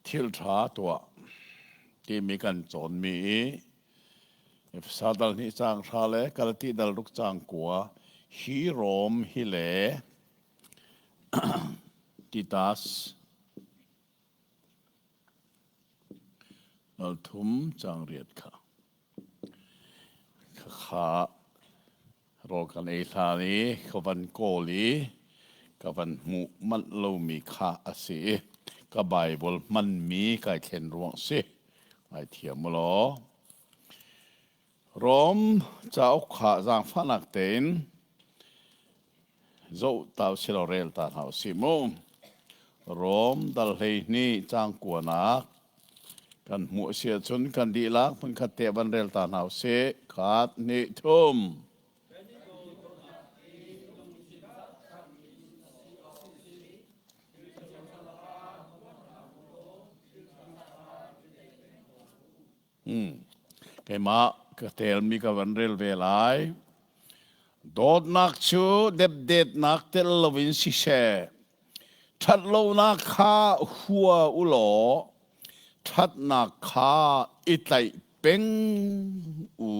Thil ṭha tuah timi kan cawnmi i Efesa dal hnih caang hra le Galati dal ruk caang kua hi Rom hi le Titas dal thum caang riat kha Khakha rawl kan ei hlan i ka van kawl i ka van hmuh manh lomi kha a si i ka Baibal hmanmi kai thlen ruang si. Ngaithiam u law. Rom cauk kha zaangfahnak tein zoh ta usih law rel ta hna usih mu. Rom dal 12 caang kuanak kan hmuh a si ahcun kan dihlak hmunkhat te van rel ta hna usih. Khat, hnih, thum. Keimah ka telmi ka van rel ve lai. Dawtnak cu depdetnak tel loin siseh, ṭhatlonak kha hua u law ṭhatnak kha i tlaih peng u.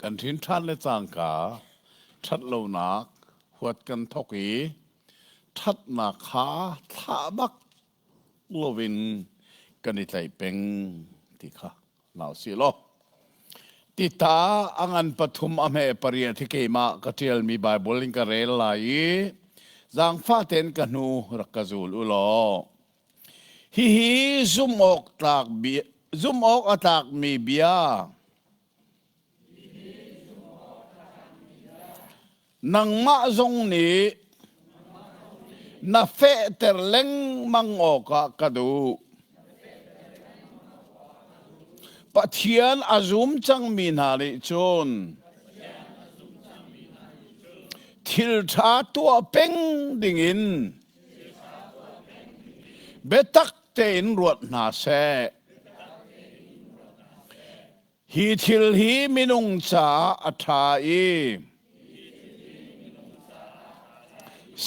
Kan ṭhin ṭhan le cangka ṭhatlonak huat kan thawk i ṭhatnak kha thlah bak loin kan i tlaih peng ti kha nau si law tita a ngan pathum a hme pariat hi keimah ka ṭialmi Baibal in ka rel lai i zaangfah tein ka hnu rak ka zul u law hihi zumh awk tlak bia zumh awk a tlakmi bia Nangmah zong nih na fehter lengmang awkah ka duh. Pathian a zum cangmi hna nih cun thil ṭha tuah peng dingin biatak tein ruat hna seh. Hi thil hi minung caah a ṭha i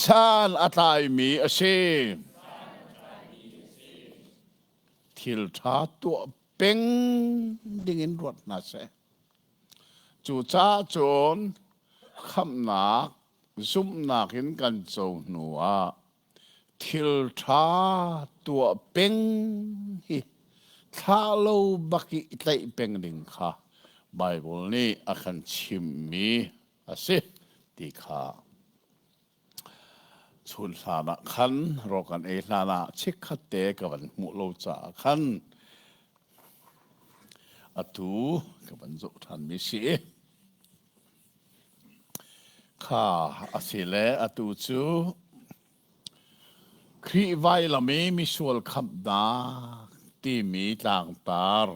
san a tlaimi a si. Thil ṭha tuah peng dingin ruat hna seh. Cucaah cun khamhnak zumhnak in kan co hnu ah Thil ṭha tuah peng hi thlah lo bak i tlaih peng ding kha Baibal nih a kan chimhmi a si ti kha chun hlan ah khan rawl kan ei hlan ah chikkhat te ka van hmuh lo caah khan atu ka van zoh ṭhanmi si. Kha a si le atu cu Khrih vailam i misual khamhnak timi tlangtar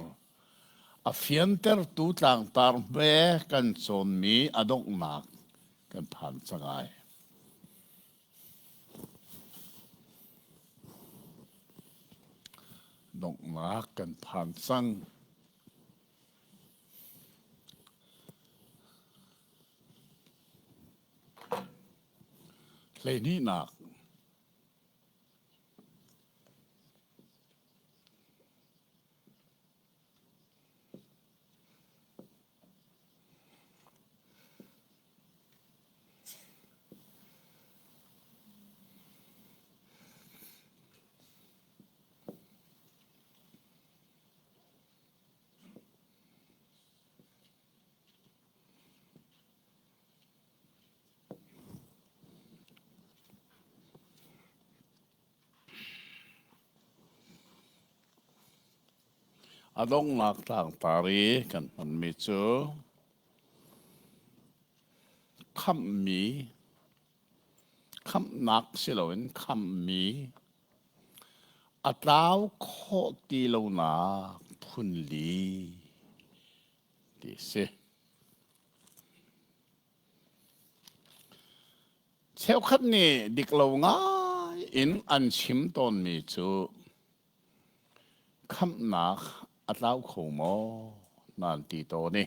a fiantertu tlangtar hme kan cawnmi a donghnak kan phan cang ai. Donghnak kan phan cang. Hleihnihnak. A donghnak tlangtar i kan hmanmi cu khamhmi khamhnak si loin khamhmi A tlau khawh ti lonak phunli ti a si. Cheukhat nih dik lo ngai in an chim tawnmi cu khamhnak a tlau kho maw nan ti tawn i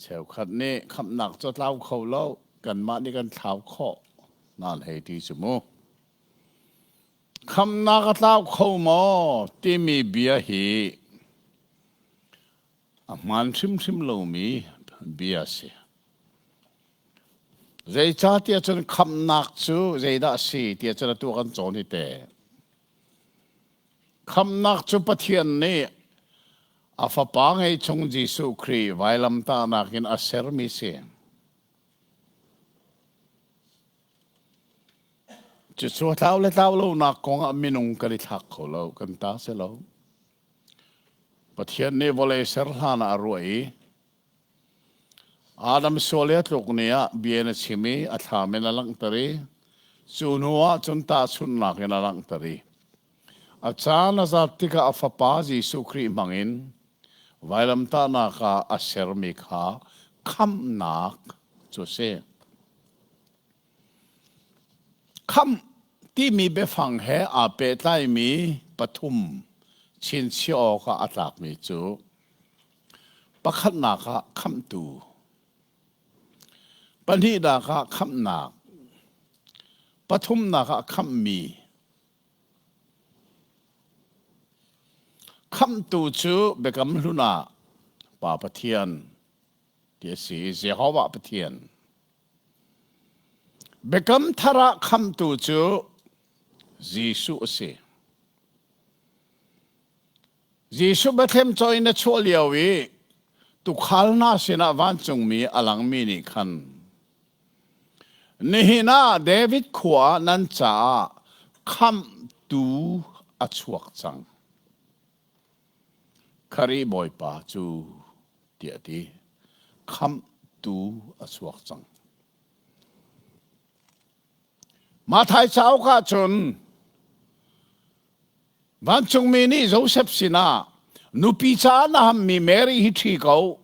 cheukhat nih khamhnak cu a tlau kho lo kanmah nih kan thlau khawh nan hei ti cu mu. Khamnak a tlau kho maw timi bia hi a hmaan hrimhrim lomi bia a si. Zeicahtiah cun khamnak cu zeidah a si tiah cun atu kan cawn hi te. Khamnak cu Pathian nih a Fapa ngeihchung Jesuh Khrih vailamtahnak in a sermi si. Cucu a tlau le tlau lonak kong ah minung kan i thlak kho lo, kan ta si lo. Pathian nih vawlei ser hlan ah a ruah i Adam sual i a tluk ni ah bia in a chim i a thlam in a langhter i cu hnu ah cun tahchunhnak in a langhter i a caan a zat tikah a fapa Jesuh Khrih hmangin vailamtahnak ah a sermi kha khamhnak cu a si. Khamh timi biafang he aa pehtlaimi pathum chinchiah awkah a tlakmi cu pakhatnak ah khamhtu, pahnihnak ah khamhnak, pathumnak ah khamhmi. Khamhtu cu Biakam Hlun ah Pa Pathian ti a si i Jehovah Pathian. Biakam Thar ah khamhtu cu Jesuh a si. Jesuh Bethlehem caw in a chuah lio i tuukhal hna sinah vancungmi a langmi nih khan nihin ah David khua ah nan caah khamhtu a chuak cang. Kharih Bawipa cu tiah a ti. Khamhtu a chuak cang. Matthai cauk ah cun vancungmi nih Josef sinah nupi caah na hammi Mary hi ṭhi ko,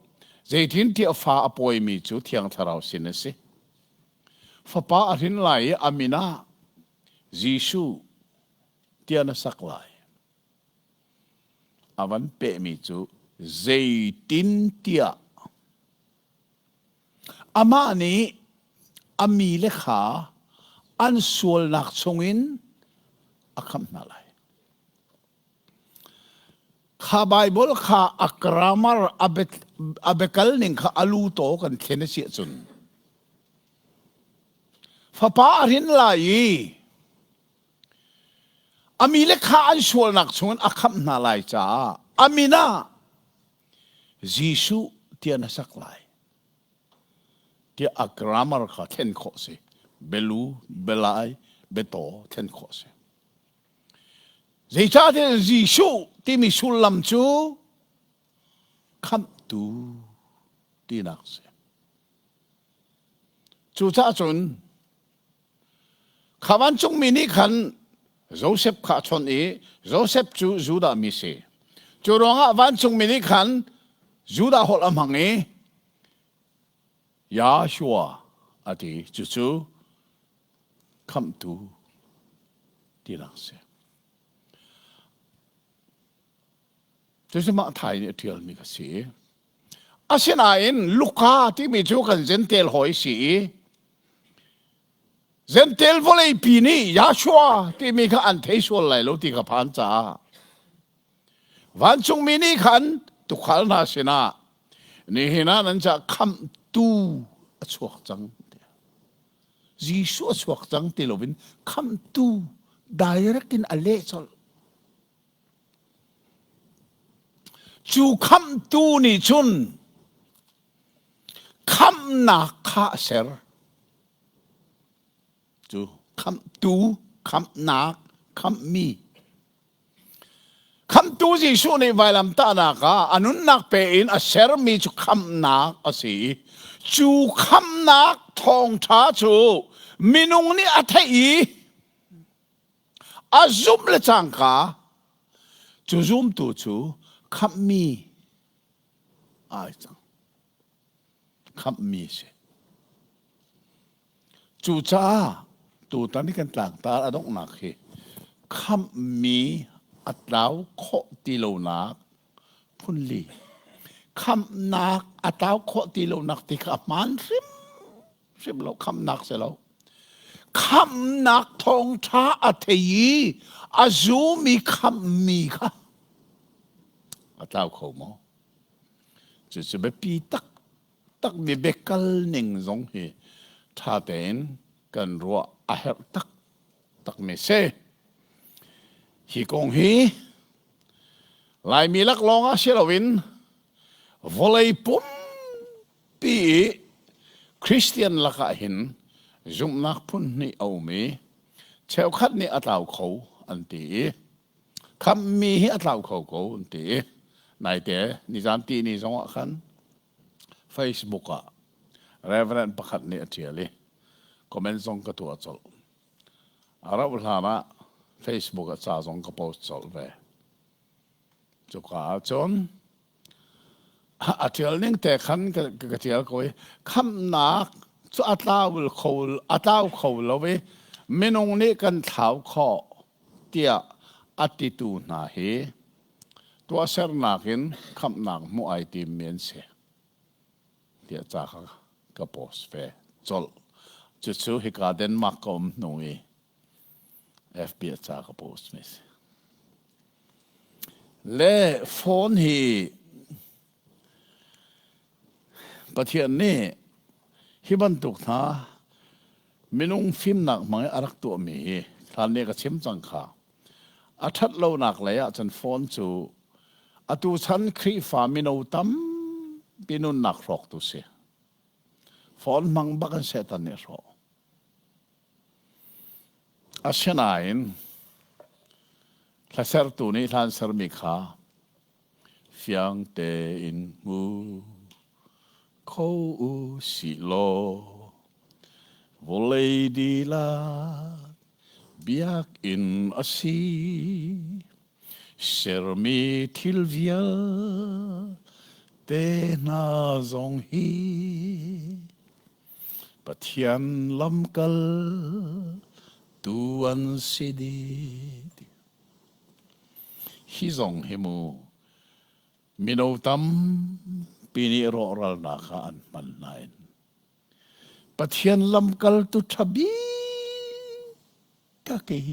zeitintiah fa a pawimi cu Thiang Thlarau sin a si. Fapa a hrin lai i a min ah Jesuh tiah na sak lai. A van pehmi cu zeitintiah amah nih a mi le kha an sualnak chungin a khamh hna lai. Kha Baibal kha a grammar a biakal ning kha a lu taw kan thlen a si ahcun fapa a hrin lai i A mi le kha an sualnak chungin a khamh hna lai caah a min ah Jesuh tiah na sak lai tiah a grammar kha thlen khawh si. Belu, belai, betaw thlen khawh si. Zeicahtiah Jesuh timi sullam cu khamhtu tinak si. Cucaah cun Kha vancungmi nih khan Josef kha a chawnh i Josef cu Judah mi si. Cu ruangah vancungmi nih khan Judah holh a hmang i Yahshua a ti. Cucu khamhtu tinak a si. Cucu mah thai nih a ṭialmi ka si. Asinain Luka timi cu kan Jentail hawi si i Jentail vawleipi nih Yahshua timi kha an thei sual lai lo ti kha phan caah vancungmi nih khan tukhal hna sinah nihin ah nan caah khamhtu a chuak cang Jesuh a chuak cang ti loin khamhtu direct in a leh colh. Cu khamhtu nih cun khamhnak kha a ser. Cu khamhtu, khamhnak, khamhmi. Khamhtu Jesuh nih vailamtahnak ah a nunnak pe in a sermi cu khamhnak a si i cu khamhnak thawngṭha cu minung nih a theih i A zumh le cangka cu zumtu cu khamhmi ai cang. Khamhmi si. Cucaah tutan i kan tlangtar a donghnak hi khamhmi a tlau khawh ti lonak phunli. Khamhnak a tlau khawh ti lonak ti kha a hmaan hrim hrim lo khamhnak si lo. Khamhnak thawngṭha a thei i a zumi khamhmi kha a tlau kho maw? Cucu biapi taktakmi biakal ning zong hi ṭha tein kan ruah a herh taktakmi si. Hi kong hi Laimi laklawng ah si loin vawlei pumpi i Christian lakah hin zumhnak phun hnih a um i cheukhat nih a tlau kho an ti i khamhmi hi a tlau kho ko an ti i naite nizan ti ni zongah khan Facebook ah Reverend pakhat nih a ṭial i comment zong ka tuah colh. A rauh hlan ah Facebook ah ca zong ka post colh ve. Cuka ahcun a ṭial ning te khan ka ṭial ko i khamhnak cu a tlau kho a tlau kho lo i minung nih kan thlau khawh tiah a titu hna hi tuahsernak in khamhnak hmuh ai timmi an si tiah ca kha ka post ve colh. Cucu hika Denmark ka um hnu i FB ah ca ka post mi si. Le phone hi Pathian nih hi bantuk hna minung fimnak hmang i a rak tuahmi hi hlan nih ka chim cang kha a ṭhat lonak lei ah cun phone cu atu chan Khrihfa mino tampi nunnak hrawktu si. Phone hmang bak in Satan nih a hrawh. Asinain hlasertu nih hlan sermi kha fiang tein hmu kho u sih law vawlei dihlak biakinn a si. Sermi thil vialte hna zong hi Pathian lamkal tu an si dih. Hi zong hi mu mino tampi nih rawhralnak ah an hman nain Pathian lamkaltu ṭha bik ka kei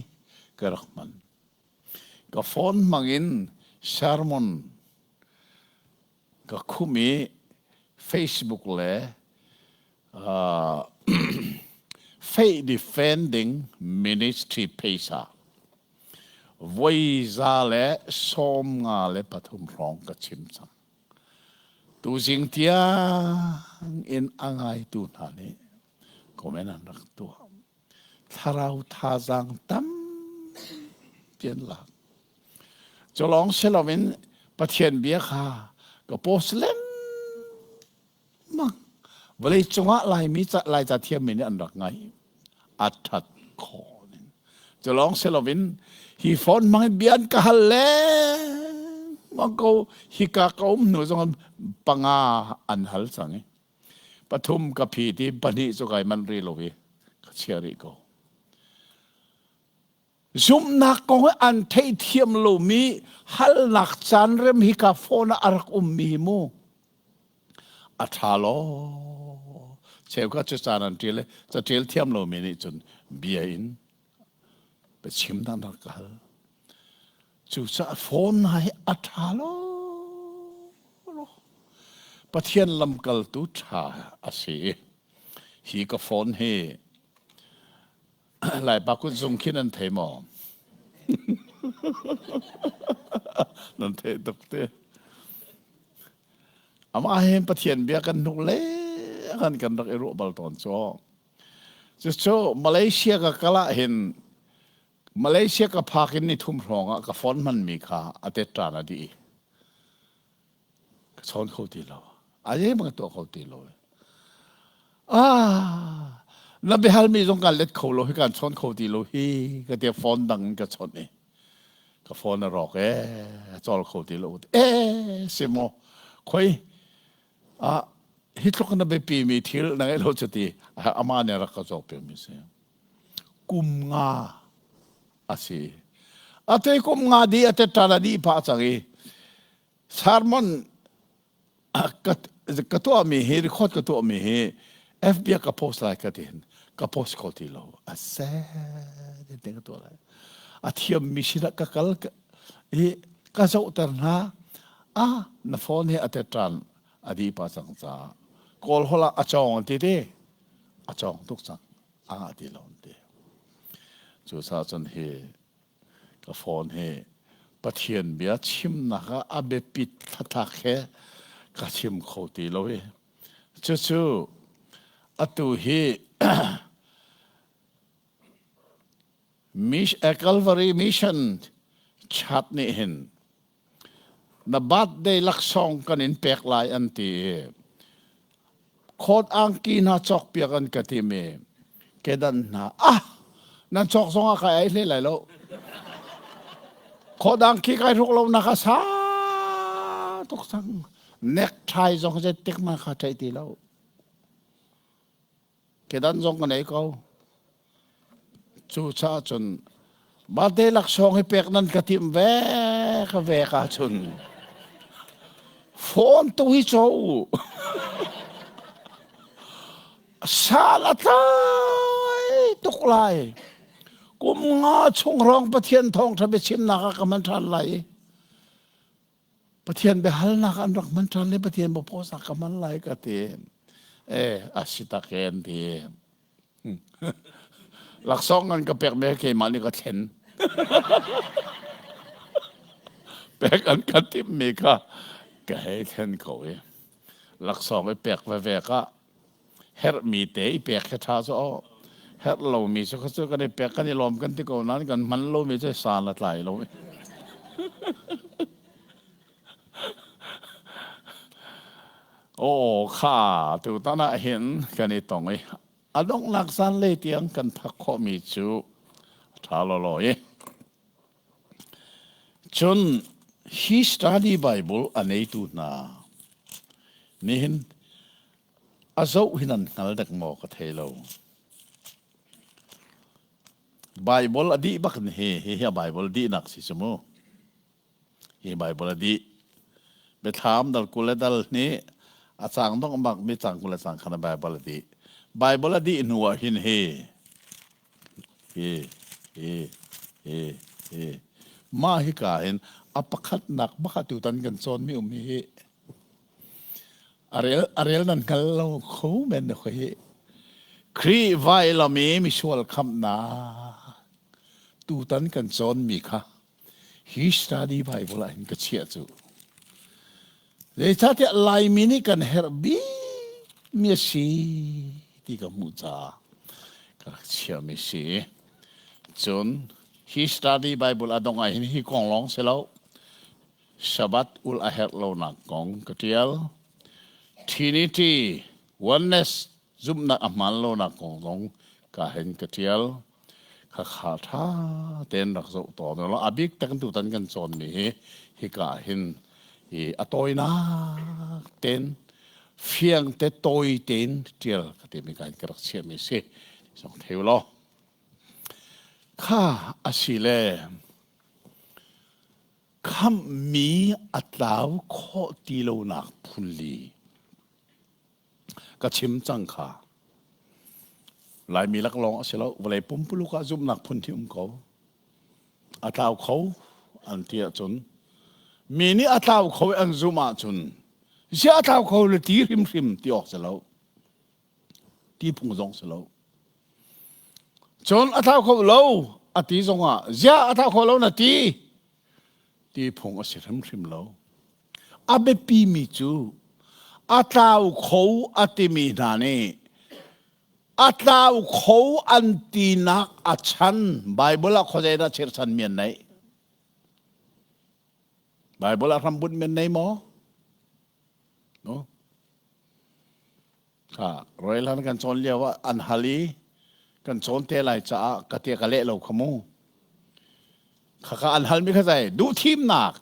ka rak hman. Ka phone hmang in sermon ka khumh i Facebook le uh, Faith Defending Ministry pheisa voi 193 hrawng ka chim cang. Tuzing tiang in a ngaitu hna nih comment an rak tuah. Thlarau thazaang tampi an lak. Cu lawng si loin Pathian bia kha ka post lengmang. Vawlei cungah Laimi ca Laica thiammi nih an rak ngaih. A ṭhat khawh ning. Cu lawng si loin hi phone hmang in bia an ka hal lengmang ko. Hika ka um hnu zong panga an hal cang i pathum ka phi ti pahnih cu kai manh rih lo i ka chia rih ko. Zumhnak kong an theihthiam lomi halnak caan rem hi ka phone ah a rak ummi hi mu. A ṭha law. Cheukhat cu caan an ṭial i caṭial thiam lomi nih cun bia in biachim dan rak ka hal. Cucaah phone hna hi a ṭha law. Pathian lamkaltu ṭha a si i hi ka phone hi Laipa kutzung khi nan thei maw? nan theih tuk te. Amah hin Pathian bia kan hnuk le kan kan rak i ruah bal tawn cu. Cucu Malaysia ka kal ah hin Malaysia ka phak in ni thum hrawng ah ka phone hmanmi kha a tet ṭan a dih. Ka chawn kho ti lo. A zeihmanh ka tuah kho ti lo. Ah, na biahalmi zong kan let kho lo hi kan chawn kho ti lo hi ka tia phone dang in ka chawnh i ka phone a rawk e a cawl kho ti lo e si maw khoi ah hi tluk na biapi mi thil na ngeih lo cu ti ama nih rak ka cawk piak mi si kum nga a si ate kum nga di ate ṭan a dih phah cang i sermon ka tuahmi hi record ka tuahmi hi FB ka post lai ka ti hin. Ka post kho ti lo. A set in te ka tuah lai. A thiammi sinah ka kal i ka zohter hna. Ah, na phone hi a tetran a di pa cang caah kawl holh ah a cawng an ti ti. A cawng tuk cang. A ngah ti lo an ti. Cucaah cun hi ka phone hi Pathian bia chimnak ah a biapit thlatlak he ka chim kho ti lo i cucu atu hi Calvary Mission chat nih hin Na birthday laksawng kan in pek lai an ti i khawt angki hna cawkpiak an ka tim i kedan hna ah nan cawk zong ah kai ai hle lai lo. Khawt angki kai hruk lo nak a sa tuk cang. Necktie zong zeitik ma kha theih ti lo. Kedan zong ka nei ko. Cucaah cun birthday laksawng hi pek nan ka timh ve ka vek ahcun phone tu hi caw u. Sal a tlai tuk lai. Kum nga chung hrawng Pathian thawngṭha biachimnak ah ka hman ṭhan lai i Pathian biahalnak an rak hman ṭhan le Pathian biapawsak ka hman lai ka ti. Eh, a si tak e an ti. Laksawng an ka pek me keimah nih ka thlen. Pek an ka timh mi kha ka hei thlen ko i. Laksawng i pek veve ka herhmi te i pek khi ṭha cu aw. Herh lomi cu kha cu kan i pek kan i lawm kan ti ko nain kan hman lomi cu san a tlai lo. Aw kha tutan ah hin kan i tong i a donghnak zanlei tiang kan phak khawhmi cu a ṭha lawlaw i. Cun hi study Bible a neitu hna nihin a zoh hi nan hngal dek maw ka thei lo. Bible a dih bak ni hi hi a Bible dihnak si cu mu. Hi Bible a dih. Biathlam dal 20 le dal hnih a cang dong bak mi cang 20 le cang khan a Bible a dih. Bible a dih hnu ah hin hi hi hi hi hi mah hika hin a pakhatnak bak tutan kan cawnmi um hi a rel a rel nan hngal lo kho men ne hi Khrih vailam i misual khamhnak tutan kan cawnmi kha hi study Bible ah hin ka chiah cu zeicahtiah Laimi nih kan herh bikmi a si ti ka hmuh caah ka rak chiahmi si. Cun hi study Bible a dong ah hin hi kong lawng si lo Sabbath ul a herh lonak kong ka ṭial. Trinity, oneness zumhnak a hmaan lonak kong zong ka hen ka ṭial. Khakha ṭha tein rak zoh tawn u law a bik tak in tutan kan cawnmi hi hika hin i a tawinak tein fiang te tawi tein ṭial ka timi ka in ka rak chiahmi si. Zong thei u law. Kha a si le khamhmi a tlau khawh ti lonak phunli ka chim cang kha. Laimi laklawng a si lo, vawlei pumpuluk ah zumhnak phun hi um ko. A tlau kho an ti ahcun mi nih a tlau kho i an zumh ahcun ziah a tlau kho le ti hrimhrim ti awk si lo. Ti phung zong si lo. Cun a thlau kho lo a ti zongah ziah a thlau kho lo na ti ti phung a si hrimhrim lo. A biapimi cu a tlau kho a timi hna nih a tlau kho an tinak a chan Bible ah khuazei dah chirchan mi an neih? Bible ah hrambunh mi an nei maw? No. Kha Royal han kan cawn lio ah an hal i kan cawn te lai caah ka tia ka leh lo kha mu. Khakha an halmi kha zei duhthimnak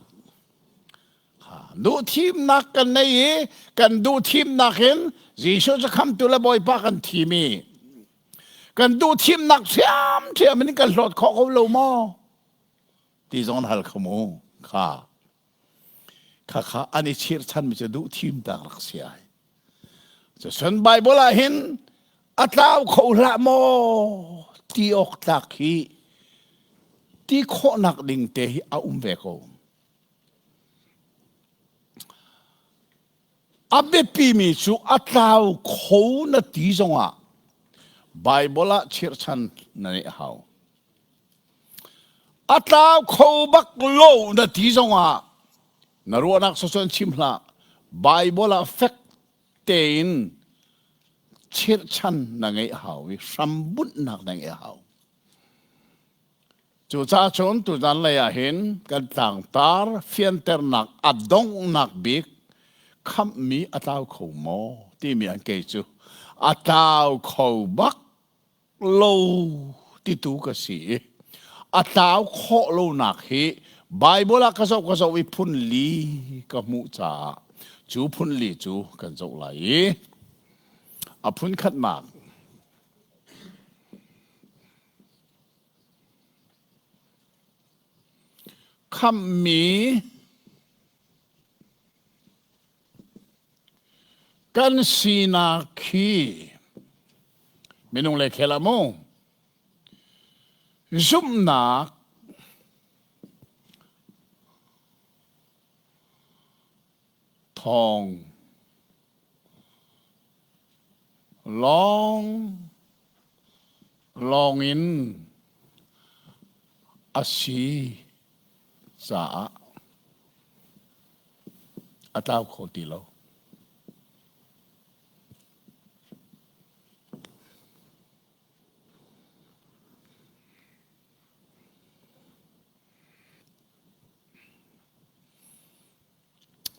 duhthimnak kan nei i kan duhthimnak in Jesuh cu khamtu le Bawipa kan thim i kan duhthimnak ṭhiamṭhiam in kan hlawt khawh ko lo maw ti zong an hal kha mu kha khakha an i chirchanmi cu duhthim tak rak si ai. Cun Bible ah hin A tlau kho hlah maw ti awk tlak hi ti khawhnak ding te hi a um ve ko. A biapimi cu a tlau kho na ti zongah Bible ah chirhchan na neih a hau. A tlau kho bak lo na ti zongah na ruahnak sawsawh in chim hlah. Bible ah fek tein chirhchan na ngeih hau i hrambunhnak na ngeih hau. Cucaah cun tuzan lei ah hin kan tlangtar fianternak a donghnak bik khamhmi a tlau kho maw timi an kei cu a tlau kho bak lo titu ka si i a tlau khawh lonak hi Bible ah ka zoh ka zoh i phun li ka hmuh caah cu phun li cu kan zoh lai i a phun khatnak khamhmi Kan sinak hi minung le khel ah mu zumhnak thawng lawng lawng in a si caah a tlau kho ti lo.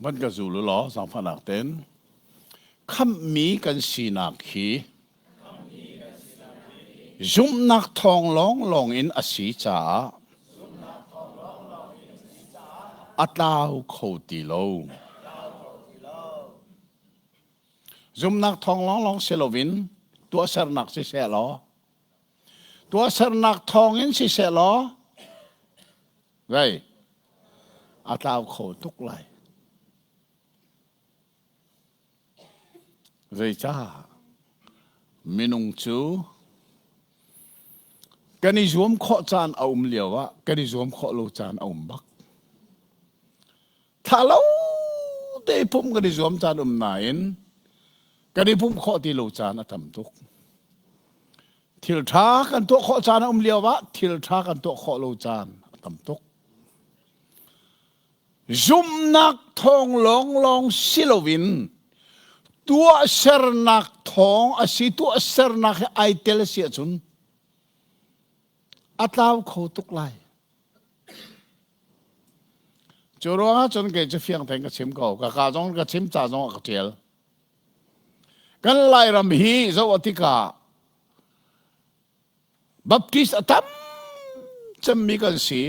Van ka zul u law zaangfahnak ten khamhmi kan sinak hi zumhnak thawng lawnglawng in a si caah a tlau kho ti lo. Zumhnak thawng lawnglawng si loin tuahsernak siseh law tuahsernak thawngin siseh law zei a tlau kho tuk lai. Zeicah minung cu kan i zuam khawh caan a um lio ah kan i zuam khawh lo caan a um bak. Tha lo te pum kan i zuam caan um nain kan i pumh khawh ti lo caan a tam tuk. Thil ṭha kan tuah khawh caan a um lio ah thil ṭha kan tuah khawh lo caan a tam tuk. Zumhnak thawng lawnglawng si loin tuahsernak thawng a si tuahsernak he ai tel a si ahcun a tlau kho tuk lai. Cu ruangah cun kei cu fiang tein ka chim ko. Ka ka zong ka chim ca zong ah ka ṭial. Kan Lairam hi zoh a tikah Baptist a tam cemmi kan si.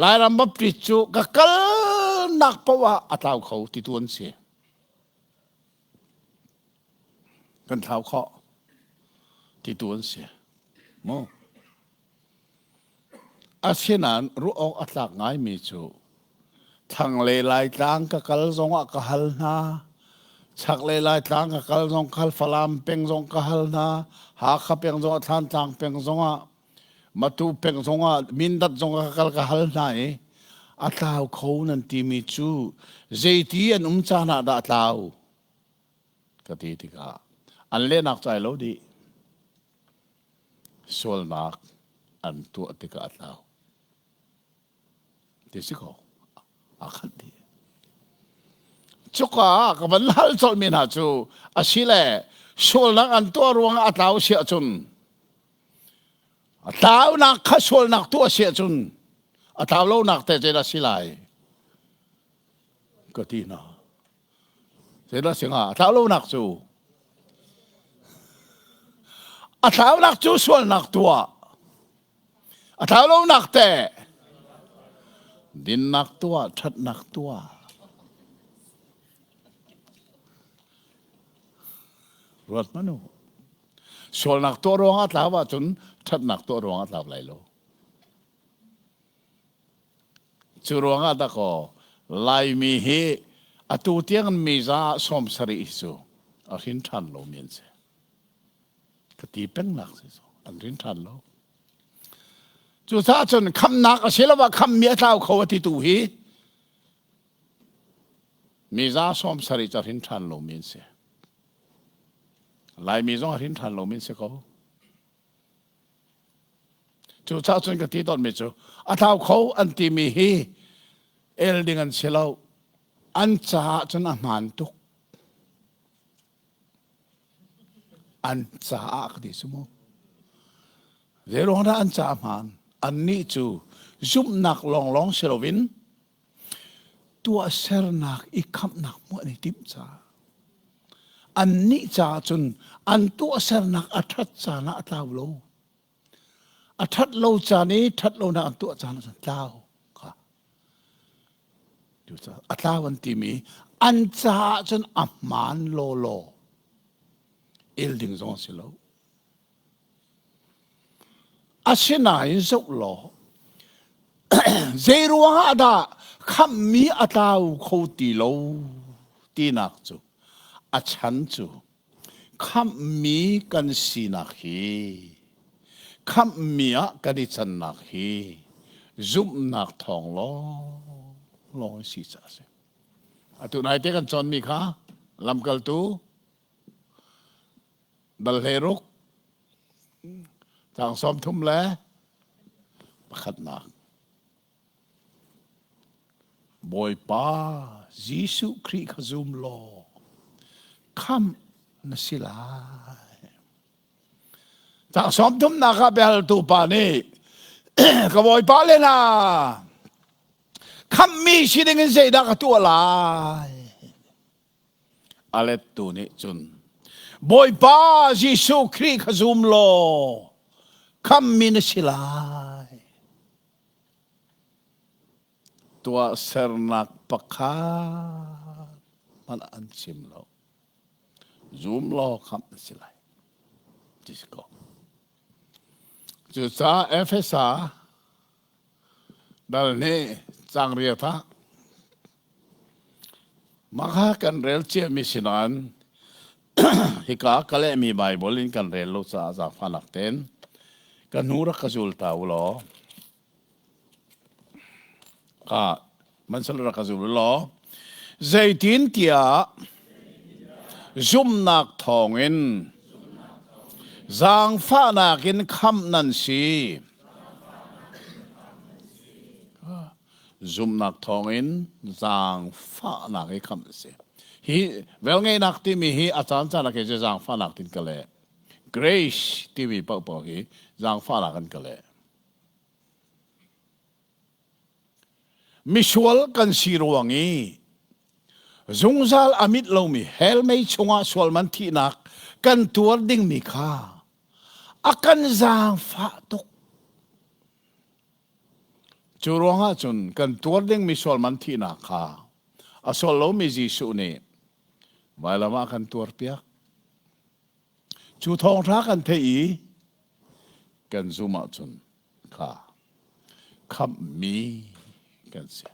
Lairam Baptist cu ka kalnak paoh ah a tlau kho ti tu an si. Kan thlau khawh ti tu an si. Mu. Asinain ruah awk a tlak ngaimi cu thlanglei Laitlang ka kal zongah ka hal hna. Chaklei Laitlang ka kal zong ka hal, Falam peng zong ka hal hna, Hakha peng zongah, Thlantlang peng zongah, Matu peng zongah, Mindat zongah ka kal ka hal hna i a tlau kho nan timi cu zeiti an um caan ah dah a tlau ka ti tikah an lehnak cai lo dih. Sualnak an tuah tikah a tlau. Ti si ko. A khat dih. Cuka ah ka van hal colhmi hna cu asile sualnak an tuah ruangah a tlau si ahcun a tlaunak kha sualnak tuah si ahcun a tlau lonak te zeidah si lai ka ti hna. Zeidah si hnga? A tlau lonak cu a tlaunak cu sualnak tuah. A tlau lonak teh dinnak tuah, ṭhatnak tuah. Ruat hmanh u. Sualnak tuah ruangah tlau ahcun ṭhatnak tuah ruangah tlau lai lo. Cu ruangah dakaw Laimi hi atu tiang mi za 70 hi cu a hrin ṭhan lomi an si. Ka ti peng nak si so an rin ṭhan lo. Cucaah cun khamnak a si lo ah khammi a tlau kho a ti tu hi mi za 70 ca hrin ṭhan lomi an si. Laimi zong a hrin ṭhan lomi an si ko. Cucaah cun ka ti tawnmi cu a tlau kho an timi hi el ding an si lo. An caah cun a hmaan tuk. An caah ka ti cu mu. Zeiruang dah an caah hmaan? Annih cu zumhnak lawnglawng si loin tuahsernak i khamhnak hmuh an i timh caah. Annih caah cun an tuahsernak a ṭhat caan ah a tlau lo. A ṭhat lo caan i ṭhat lonak an tuah caan ah cun tlau kha. Cucaah a tlau an timi an caah cun a hmaan lawlaw. El ding zong a si lo. Asinain zoh law zeiruang ah dah khamhmi a tlau kho ti lo tinak cu a chan cu khamhmi kan sinak hi khamhmi ah kan i cannak hi zumhnak thawng lawnglawng in si caah a si. Atu naite kan cawnmi kha lamkaltu dal 16 caang 31. Bawipa Jesuh Khrih kha zum law khamh na si lai. Caang 30nak ah biahaltu pa nih ka Bawipa le na khamhmi si ding in zeidah ka tuah lai? A lettu nih cun Bawipa Jesuh Khrih kha zum law khamhmi na si lai. Tuahsernak pakhat hmanh an chim lo. Zum law khamh na si lai. Ti si ko. Cucaah Efesa dal nih cang riat ah Mah kha kan rel ciami si nain hika ka lehmi Baibal in kan rel lo caah zaangfahnak tein ka hnu rak ka zul ta u law ka mansal rak ka zul u law zeitintiah zumhnak thawngin zaangfahnak in khamh nan si. Zumhnak thawngin zaangfahnak i khamh a si. Hi velngeihnak timi hi a caan caan ah kei cu zaangfahnak tin ka leh. Grace timi paohpaoh hi zaangfahnak an ka leh. Misual kan si ruang i zungzal a mit lomi hell mei chungah sualman thihnak kan tuar dingmi kha a kan zaangfah tuk. Cu ruangah cun kan tuar dingmi sualman thihnak kha a sual lomi Jesuh nih vailam ah kan tuarpiak. Cu thawngṭha kan theih i kan zumh ahcun kha khamhmi kan si.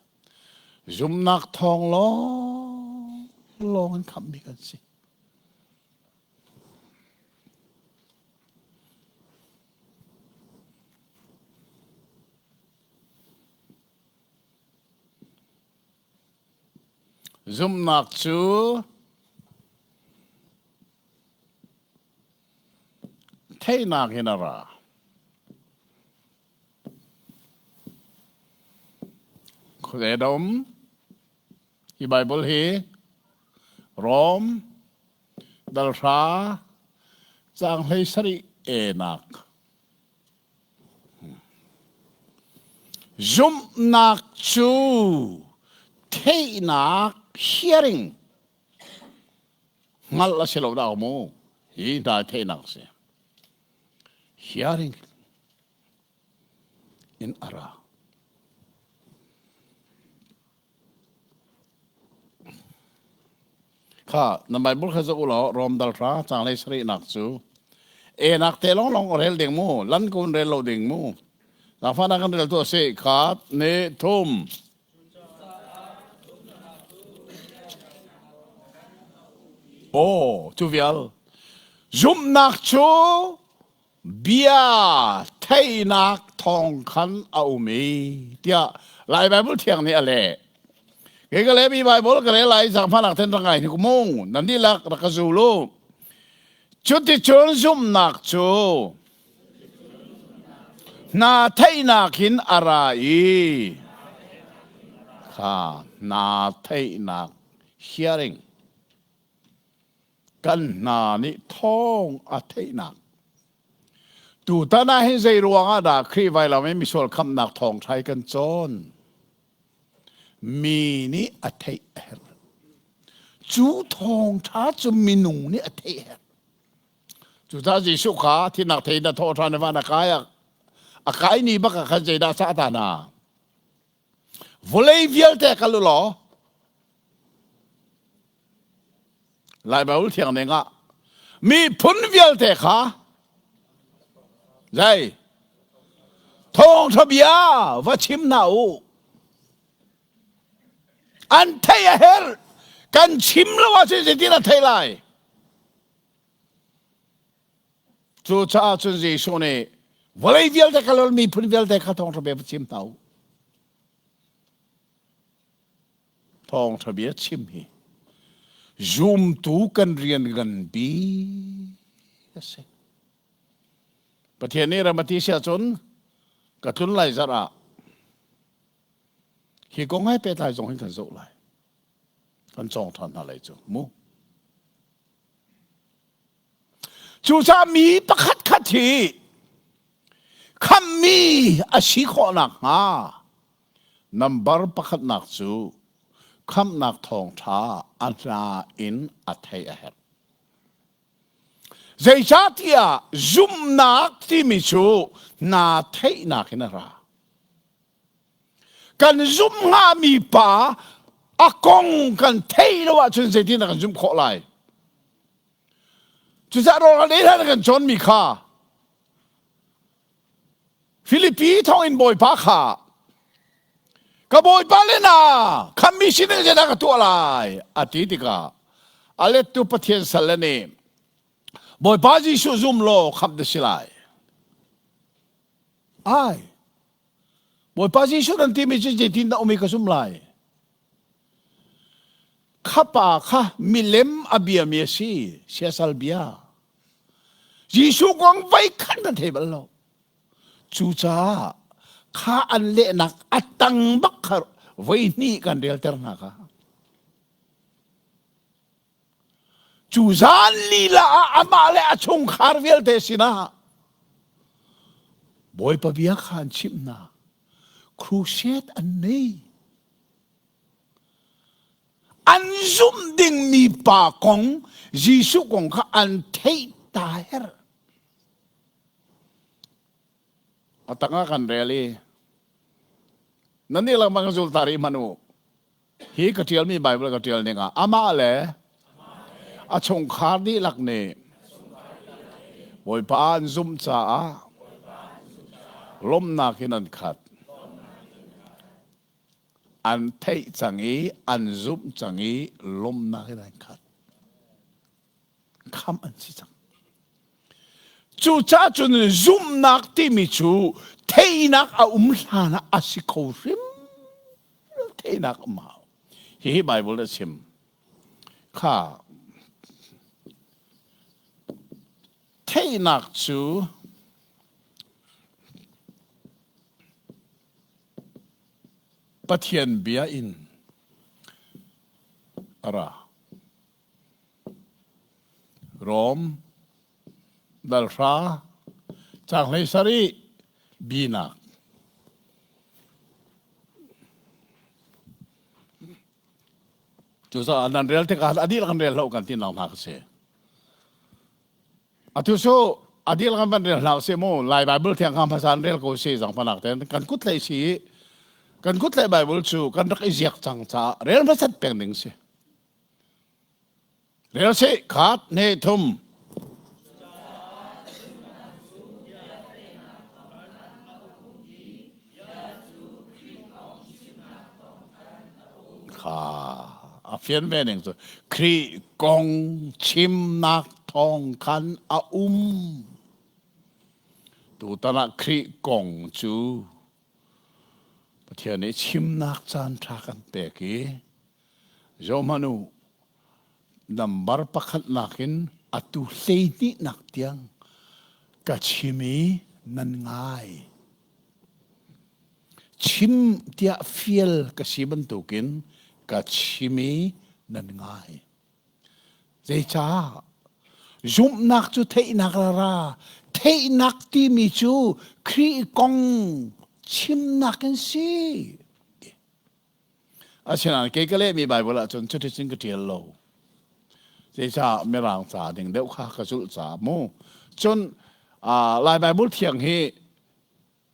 Zumhnak thawng lawnglawng in khamhmi kan si. Zumhnak cu theihnak in a ra. Khuazei dah um? Hi Baibal hi Rom dal hra caang 17 enak Zumhnak cu theihnak hearing hngalh a si lo dah mu hi hna theihnak a si hearing in a ra Kha na Bible kha zoh u law Rom dal hra caang 17nak cu enak te lawnglawng rel ding mu lan kun rel lo ding mu Zaangfahnak kan rel tu a si khat ne thum Oh, cu vial. Zumhnak cu bia theihnak thawng khan a um i tiah Lai Baibal Thiang nih a leh. Kei ka lehmi Baibal ka rel lai zaangfahnak ten rak ngai hnik mung nan dihlak rak ka zul u. Cuticun zumhnak cu hna theihnak in a ra i kha hna theihnak hearing kan hna nih thawng a theihnak tutan ah hin zei ruang ah dah Khrih vailam i misual khamhnak thawngṭha hi kan cawn mi nih a theih a herh cu thawngṭha cu minung nih a theih a herh cucaah Jesuh kha thinak thei in a thawh ṭhan i van a kai a kai ni bak ah khan zeidah a cah ta hna Vawlei vialte kal u law Lai Baibal thiang ning ah miphun vialte kha zei thawngṭha bia va chim hna u. An theih a herh. Kan chim lo ahcun zeitin a theih lai? Cucaah cun Jesuh nih vawlei vialte kal ul miphun vialte kha thawngṭha bia va chim hna u. Thawngṭha bia chim hi zumtu kan rian nganpi a si. Pathian nih ram a ti si ahcun ka tlun lai zarh ah hi kong he pehtlai zong hin kan zoh lai. Kan cawng ṭhan hna lai cu mu. Cucaah mi pakhat khat hi khamhmi a si khawh nakhnga nambar pakhatnak cu khamhnak thawngṭha a hna in a theih a herh. Zeicahtiah zumhnak timi cu hna theihnak in a ra. Kan zumh hngami pa a kong kan theih lo ahcun zeitin dah kan zumh khawh lai? Cucaah rawl ei hlan kan cawnmi kha Filipi thawngin bawipa kha ka bawipa le na khammi sin in zeidah ka tuah lai a ti tikah a lettu Pathian sal le nih Bawipa Jesuh zum law khamh na si lai. Ai Bawipa Jesuh nan timi cu zeitin dah um i ka zum lai? Kha pa kha milem a biami a si, siasal bia. Jesuh kong voi khat na thei bal lo. Cucaah kha an lehnak a tang bak kha voi hnih kan relter hna kha. Cu zan lila ah amah le a chungkhar vialte sinah Bawipa bia kha an chimh hna. Crusade an nei. An zumh dingmi pa kong Jesuh kong kha an theih ta herh. A tangah kan rel i nan nih lengmang zul ta rih hmanh u. Hi ka ṭialmi Baibal ka ṭial ning ah amah le a chungkhar dihlak nih Bawipa an zumh caah lawmhnak in an khat. An theih cang i an zumh cang i lawmhnak in an khat. Khamh an si cang. Cucaah cun zumhnak timi cu theihnak a um hlan ah a si kho hrim theihnak um hau. Hihi Bible a chim. Kha theihnak cu Pathian bia in a ra. Rom dalhra caang hlei sarih binak. Cucaah nan rel tikah a dihlak kan rel hlah kan ti nak hna ka si. Atu cu a dihlak kan van rel hlah usih mu Lai Bible thiang kha hmasa an rel ko si zangfahnak tein kan kut hlei si kan kut hlei Bible cu kan rak i ziak cang caah rel hmasat peng ding si. Rel sih khat hnih thum. Kha a fian ve ning cu Khrih kong chimnak thawng. thawng khan a um. Tutan ah Khrih kong cu Pathian nih chimnak caan ṭha kan pek i zohhmanh u, nambar pakhatnak in atu hleihnihnak tiang ka chim i nan ngai. Chim tiah fial ka si bantukin ka chim i nan ngai. Zeicah? Zumhnak cu theihnak a ra. Theihnak timi cu Khrih kong chimnak in si. Asinain kei ka lehmi Baibal ahcun cuticun ka ṭial lo. Zeicah Mirang ca ding deuh kha ka zulh caah mu. Cun Lai Baibal thiang hi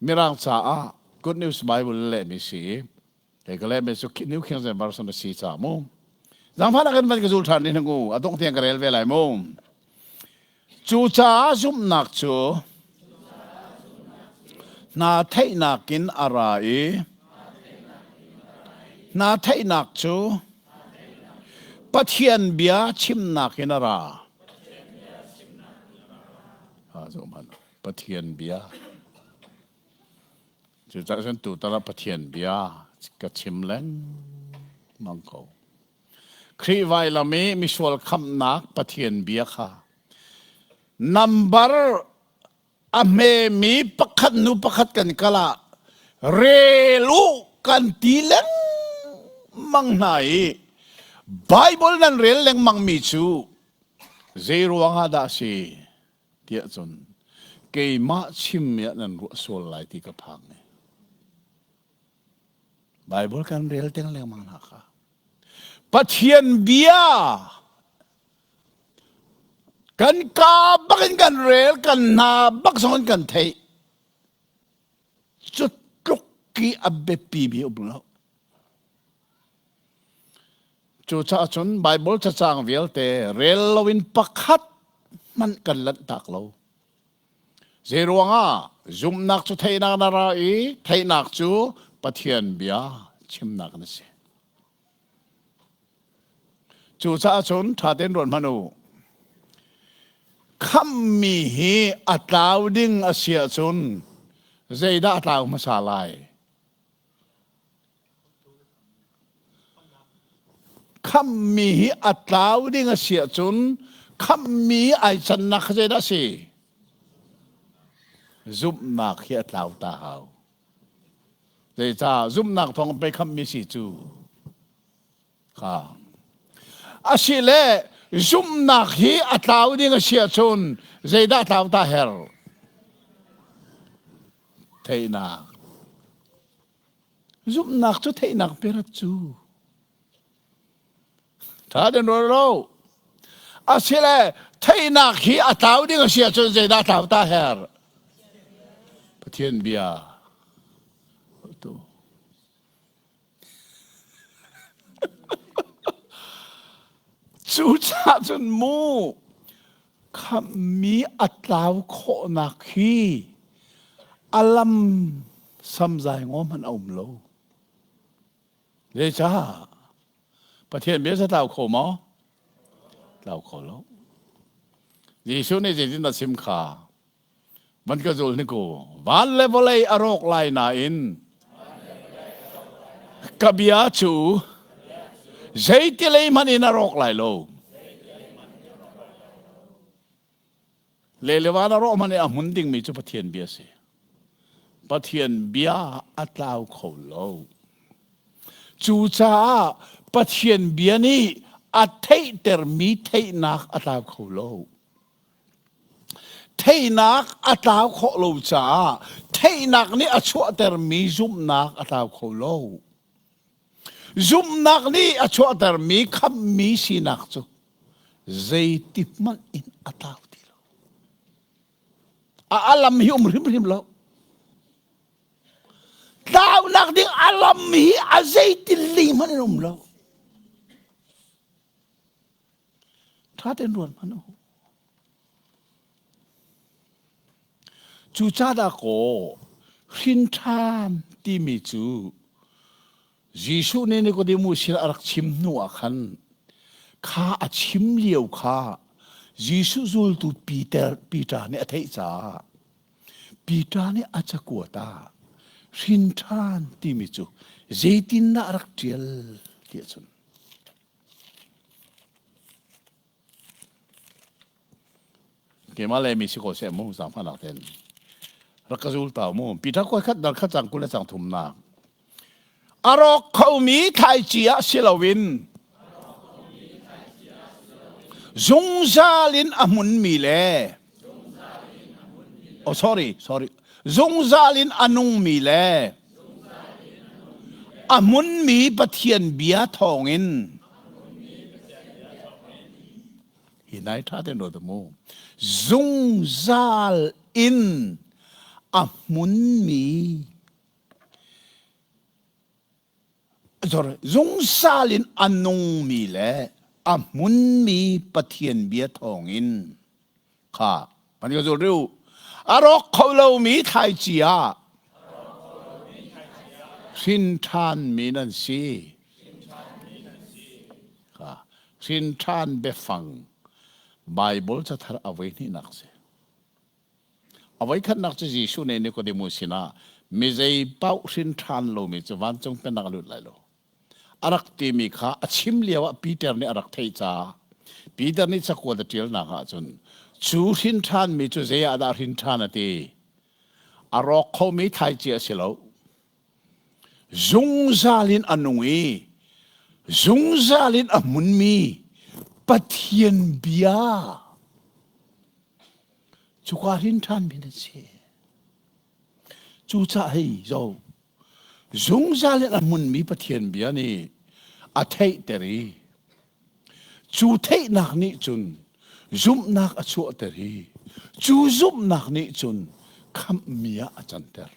Mirang caah Good News Bible lehmi si. Kei ka lehmi cu New King James Version a si caah mu. Zaangfahnak in van ka zul ṭhan ding u. A dongh tiang ka rel ve lai mu. Cucaah zumhnak cu hna theihnak in a ra i hna theihnak cu Pathian bia chimnak in a ra. Pathian bia. Cucaah cun tutan ah Pathian bia ka chim lengmang ko. Khrih vailam i misual khamhnak Pathian bia kha nambar a hmemi pakhat hnu pakhat kan kal ah rel u kan ti lengmang hna i Bible nan rel lengmang mi cu zei ruangah dah a si tiah cun keimah chimmi ah nan ruah sual lai ti ka phang i Bible kan rel teng lengmang hna kha. Pathian bia kan ka bak in kan rel kan hna bak zong in kan theih. Cu tluk ki a biapi mi um lo. Cucaah cun Bible cacang vialte rel loin pakhat hmanh kan lanh tak lo. Zeiruangah zumhnak cu theihnak na ra i theihnak cu Pathian bia chimnak na si. Cucaah cun ṭha tein ruat hmanh u. Khamhmi hi a tlau ding a si ahcun zeidah a tlau hmasa lai? Khamhmi hi a tlau ding a si ahcun khamhmi ai cannak kha zeidah a si? Zumhnak hi a tlau ta hau. Zeicah zumhnak thawng pei khamhmi si cu? Kha. Asile zumhnak hi a tlau ding a si ahcun zeidah tlau ta her? Theihnak. Zumhnak cu theihnak perat cu. Tha den rual lo. Asile theihnak hi a tlau ding a si ahcun zeidah tlau ta her? Pathian bia. Tu. Cucaah cun mu khamhmi a tlau khawhnak hi a lam samzai ngaw hmanh a um lo. Zeicah? Pathian bia sa tlau kho maw? Tlau kho lo. Jesuh nih zeitin a chim kha? Van ka zul ni ku. Van le vawlei a rawk lai nain ka bia cu zeiti lei hmanh in a rawk lai lo. Le le van a rawh hmanh i a hmun dingmi cu Pathian bia si. Pathian bia a tlau kho lo. Cucaah Pathian bia nih a theihtermi theihnak a tlau kho lo. Theihnak a tlau khawh lo caah theihnak nih a chuahtermi zumhnak a tlau kho lo. Zumhnak nih a chuahtermi khamhmi sinak cu zeiti hmanh in a tlau ti lo. A alam hi um hrimhrim lo. Tlaunak ding alam hi a zeitin ling hmanh in um lo. Ṭha tein ruat hmanh u. Cucaah kaw hrin ṭhan timi cu Jesuh nih Nicodemus sin a rak chim hnu ah khan kha a chim lio kha. Jesuh zultu Peter Peter nih a theih caah Peter nih a cakuat ah hrin ṭhan timi cu zeitindah a rak ṭial ti ahcun Keimah le mi si ko seh mu zaangfahnak ten rak ka zul ta mu Peter koi khat dal khat cang kul le cang thumnak a rawk khomi thlaici ah si loin zungzal in a hmunmi le oh sorry sorry zungzal in a nungmi le a hmunmi Pathian bia thawngin hi nai ṭha ten ruat mu zungzal in a hmunmi sorry zungzal in a nungmi le a hmunmi Pathian bia thawngin kha kan ka zul riu a rawk kho lomi thlaici ah hrin ṭhanmi nan si kha hrin ṭhan biafang Bible cathar a voi hnihnak si a voi khatnak cu Jesuh nih Nicodemus sinah mi zei paoh hrin ṭhan lomi cu vancung pennak a lut lai lo a rak timi kha a chim lio ah Peter nih a rak theih caah Peter nih cakuat a ṭialnak ahcun cu hrin ṭhanmi cu zei ah dah hrin ṭhan a ti a rawk khomi thlaici a si lo zungzal in a nung i zungzal in a hmunmi Pathian bia cuka hrin ṭhanmi na si cucaah hei zo Zungzal in a hmunmi Pathian bia nih a theihter i cu theihnak nih cun zumhnak a chuahter i cu zumhnak nih cun khamhmi ah a canter.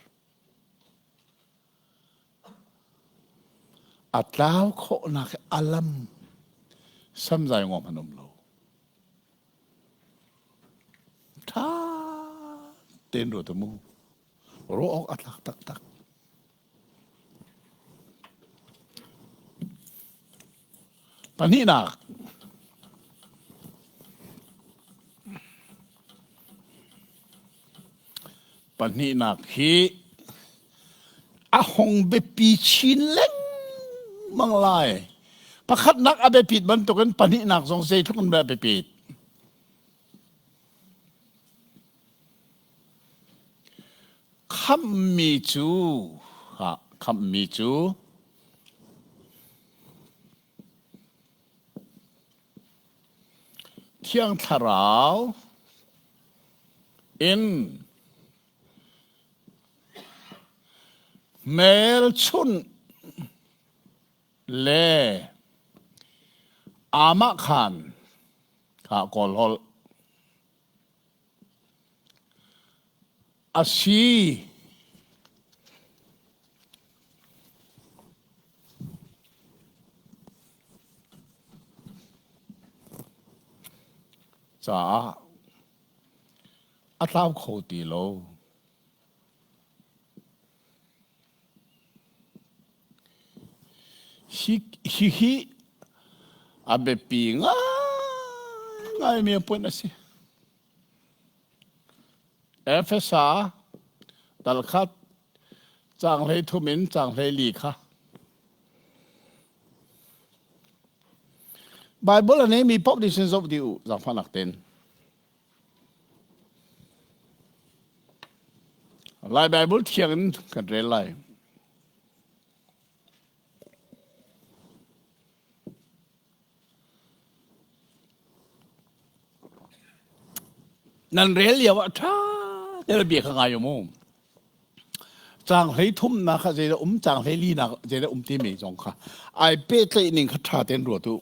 A tlau khawhnak a lam samzai ngawm an um lo. Ṭha tein ruat mu. Ruah awk a tlak taktak. Pahnihnak. Pahnihnak hi a hong biapi chin lengmang lai. Pakhatnak a biapit bantukin pahnihnak zong zeitluk in dah biapit. Khamhmi cu khamhmi cu Thiang Thlarau in hmelchunh le aamahkhan kha Kawl holh a si. Caah a tlau kho ti lo. Hihi a biapi ngaingaimi point a si. Efesa dal khat caang 13 in caang 14 kha Bible a neimi paoh nih sin zoh dih u zaangfahnak tein. Lai Bible thiang in kan rel lai. Nan rel lio ah ṭha te bia kha ngai mu. Caang hlei thumnak kha zeidah um, caang hlei linak zeidah um timi zong kha ai pehtlaih ning kha ṭha tein ruat u.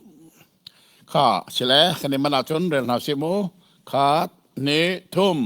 Kha sile kan i man ahcun rel hna sih mu. Khat, hnih, thum.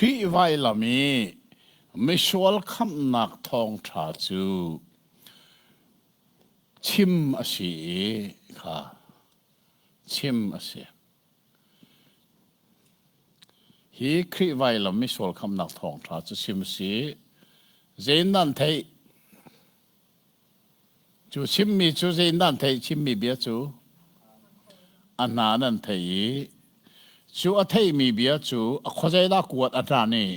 Khrih vailam i misual khamhnak thawngṭha cu chim a si i kha chim a si. Hi Khrih vailam misual khamhnak thawngṭha cu chim a si. Zein nan theih? Cu chimmi cu zeiin dah an theih? Chimmi bia cu a hna nan theih i cu a theihmi bia cu a khuazeidah kuat a hna nih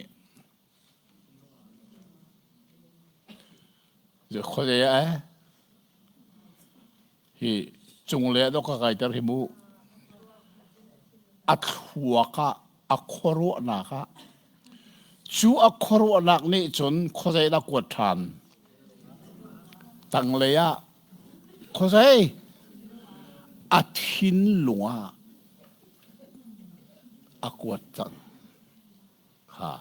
khuazei ah eh? Hi cunglei ah dawk ka kaiter hi mu. A thluak ah a khuaruahnak ah cu a khuaruahnak nih cun khuazei dah kuat ṭhan? Tanglei ah khuazei a thinlung ah a kuat cang. Kha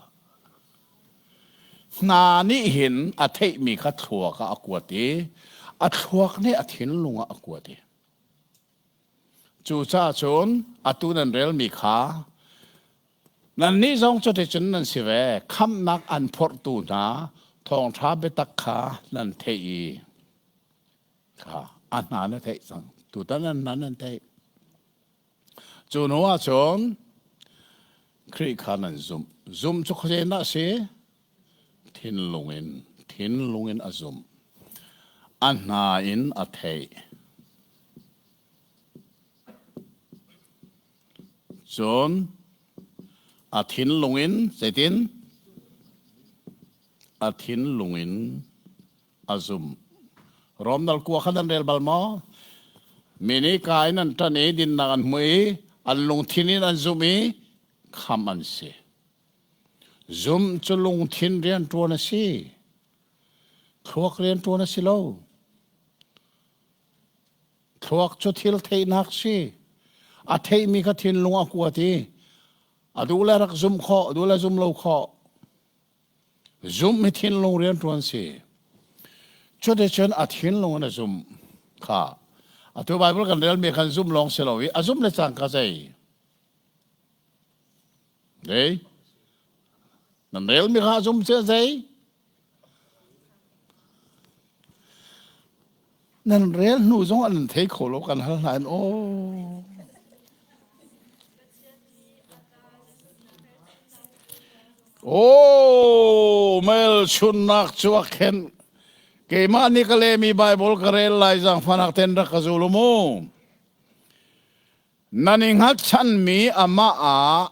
hna nih hin a theihmi kha thluak ah a kuat i a thluak nih a thinlung ah a kuat i Cucaah cun atu nan relmi kha nannih zong cuticun nan si ve. Khamhnak an phorhtu hna thawngṭha biatak kha nan theih i kha a hna na theih cang. Tutan an hna nan theih. Cu hnu ah cun Khrih kha nan zumh. Zumh cu khuazei dah a si? Thinlung in, thinlung in a zumh. A hna in a theih. Cun a thinlung in zeitin? A thinlung in a zumh. Rom dal kua kha nan rel bal maw? Mi nih ka in an ṭan i dinnak an hmu i an lungthin in an zumh i khamh an si. Zumh cu lungthin rianṭuan a si. Thluak rianṭuan a si lo. Thluak cu thil theihnak si. A theihmi kha thinlung a kuat i a duh le rak zumh khawh, a duh le zum lo khawh. Zumh hi thinlung rianṭuan si. Cuticun a thinlung in a zumh kha. Atu Bible kan relmi khan zumh lawng si lo i a zumh le cangka zei? Zei? Nan relmi kha a zum cu zei? Nan rel hnu zong an thei kho lo kan hal hna in aw. Oh, melchunnak cu a khenh. Keimah nih ka lehmi Baibal ka rel lai zaangfahnak ten rak ka zul u mu. Nan i hngatchanmi amah ah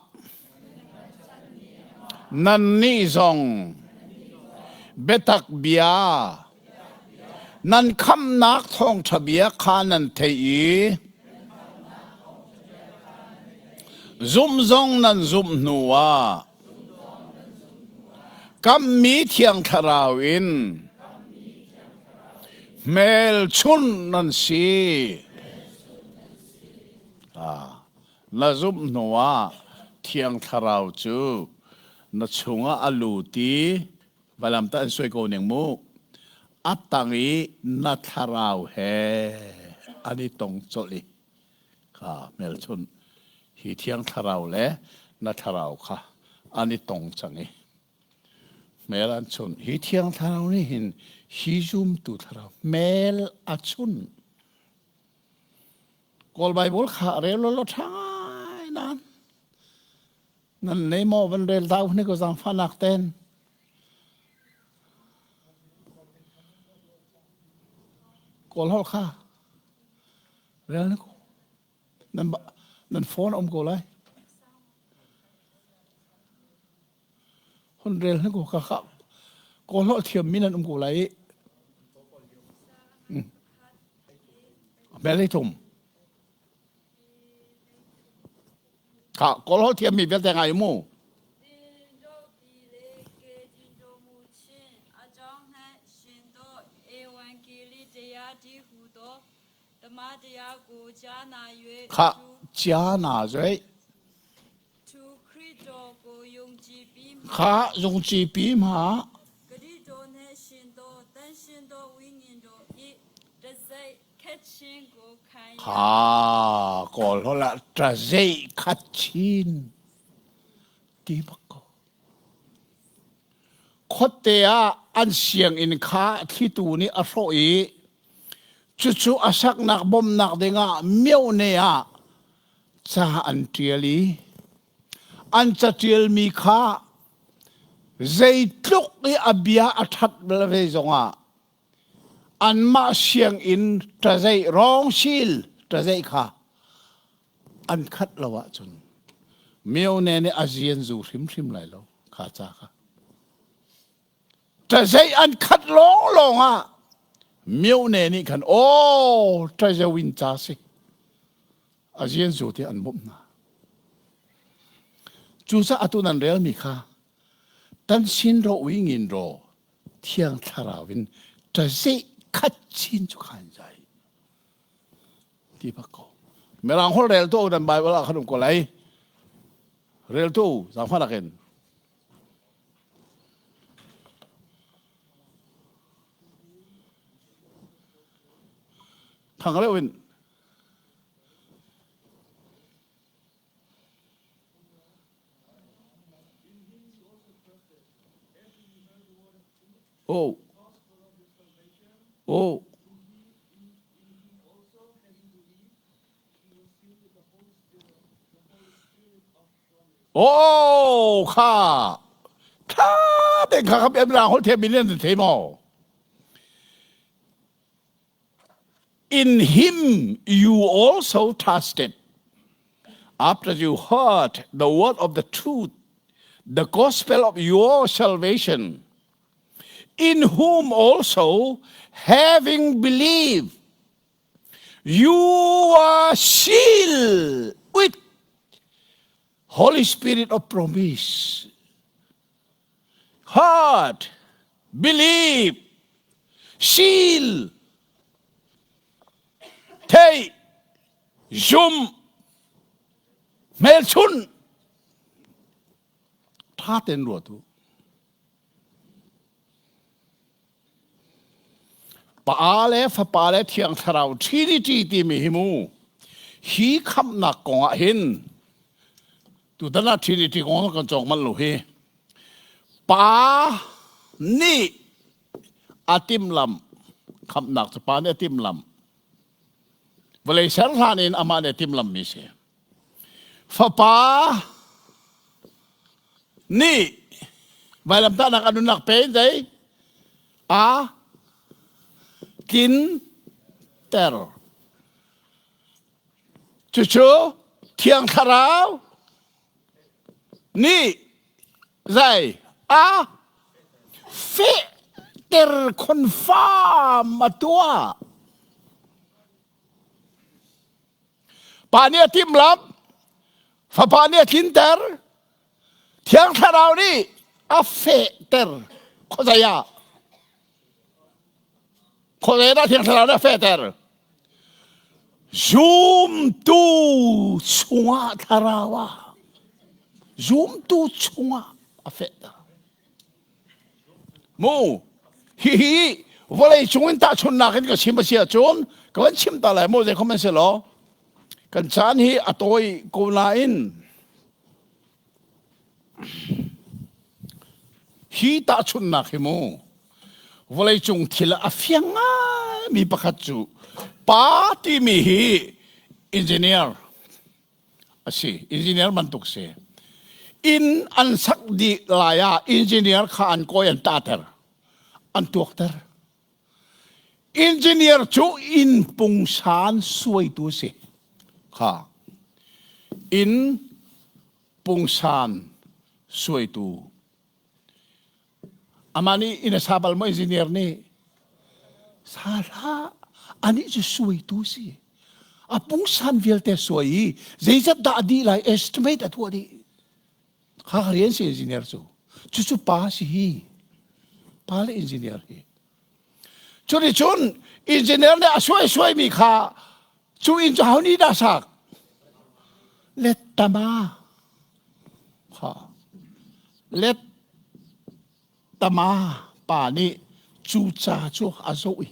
nannih zong biatak bia nan khamhnak thawngṭha bia kha nan theih i zumh zong nan zumh hnuah kamhmi Thiang Thlarau in hmelchunh nan si. Na zumh hnuah Thiang Thlarau cu na chungah a lut i valam tah an suai ko ning mu. A tang i na thlarau he an i tong colh i kha hmelchunh hi Thiang Thlarau le na thlarau kha an i tong cang i hmel an chunh. Hi Thiang Thlarau nih hin hi zumtu thlarau hmel a chunh. Kawl Bible kha rel law ṭha ngai nan. Nan nei maw van rel dau hnik ko zaangfahnak ten. Kawl holh kha rel ni ko. Nan nan phone um ko lai. Hun rel hnik ko ka ka kawl holh thiam mi nan um ko lai. Bel thum. Kha kawl holh thiammi vialte ngai mu. Kha chia na zui. Kha zungci pi ma. Kha kawl holh ah ṭazeih khat chin ti bak ko. Khuate ah an sianginn kha thlitu nih a hrawh i cucu a saknak bawmhnak dingah myone ah ca an ṭial i an caṭialmi kha zeitluk i a bia a ṭhat ve zongah anmah sianginn ṭazeih rawngsil ṭazeih kha an khat lo ahcun myone nih a zian zu hrimhrim lai lo kha ca kha. Ṭazeih an khat lawnglawng ah myone nih khan aw ṭazeu in ca si a zian zu ti an bawmh hna. Cucaah atu nan relmi kha tan sin ro ui ngin ro thiang thlarau in ṭazeih khat chin cu khan zai ti bak ko. Mirang holh rel tu nan Bible ah khan um ko lai. Rel tu zaangfahnak in. Thang leu in. Oh. Oh. Oh kha tha te kha kha em la hol the million the mo In him you also trusted after you heard the word of the truth the gospel of your salvation in whom also having believed You are sealed with Holy Spirit of promise. Heart, believe, seal, theih, zum, hmelchunh, ṭha tein ruat u. Pa le Fapa le Thiang Thlarau Trinity timi hi mu hi khamhnak kong ah hin tutan ah Trinity kong kan cawk manh lo hi Pa nih a timhlamh khamhnak cu Pa nih a timhlamh vawlei ser hlan in amah nih a timhlamhmi si Fapa nih vailamtahnak a nunnak pe in zei a tlinter. Cucu Thiang Thlarau nih zei a fehter confirm a tuah. Pa nih a timhlamh, Fapa nih a tlinter, Thiang Thlarau nih a fehter. Khuazei ah? Khuazei dah Thiang Thlarau nih a fehter? Zumtu chungah thlarau ah zumtu chungah a fehter. Mu hihi vawlei cung in tahchunhnak in ka chim a si ahcun ka van chim ta lai mu zei khom an si law kan caan hi a tawi ko nain hi tahchunhnak hi mu vawlei cung thil a fiang ngaimi pakhat cu pa timi hi engineer a si engineer bantuk si inn an sak dih lai ah engineer kha an kawi an tahter an tuakter engineer cu inn pungsan suaitu si kha inn pungsan suaitu Amah nih inn a sa bal maw engineer nih? Sa hlah. Anih cu suaitu si. A pungsan vialte suai i zeizat dah a dih lai estimate a tuah dih. Kha rian si engineer cu. Cucu pa si hi. Pa le engineer hi. Cuni cun engineer nih a suai suaimi kha cu inn cu ho nih dah sak? Lettama. Kha. Lettama pa nih cu ca cu a zoh i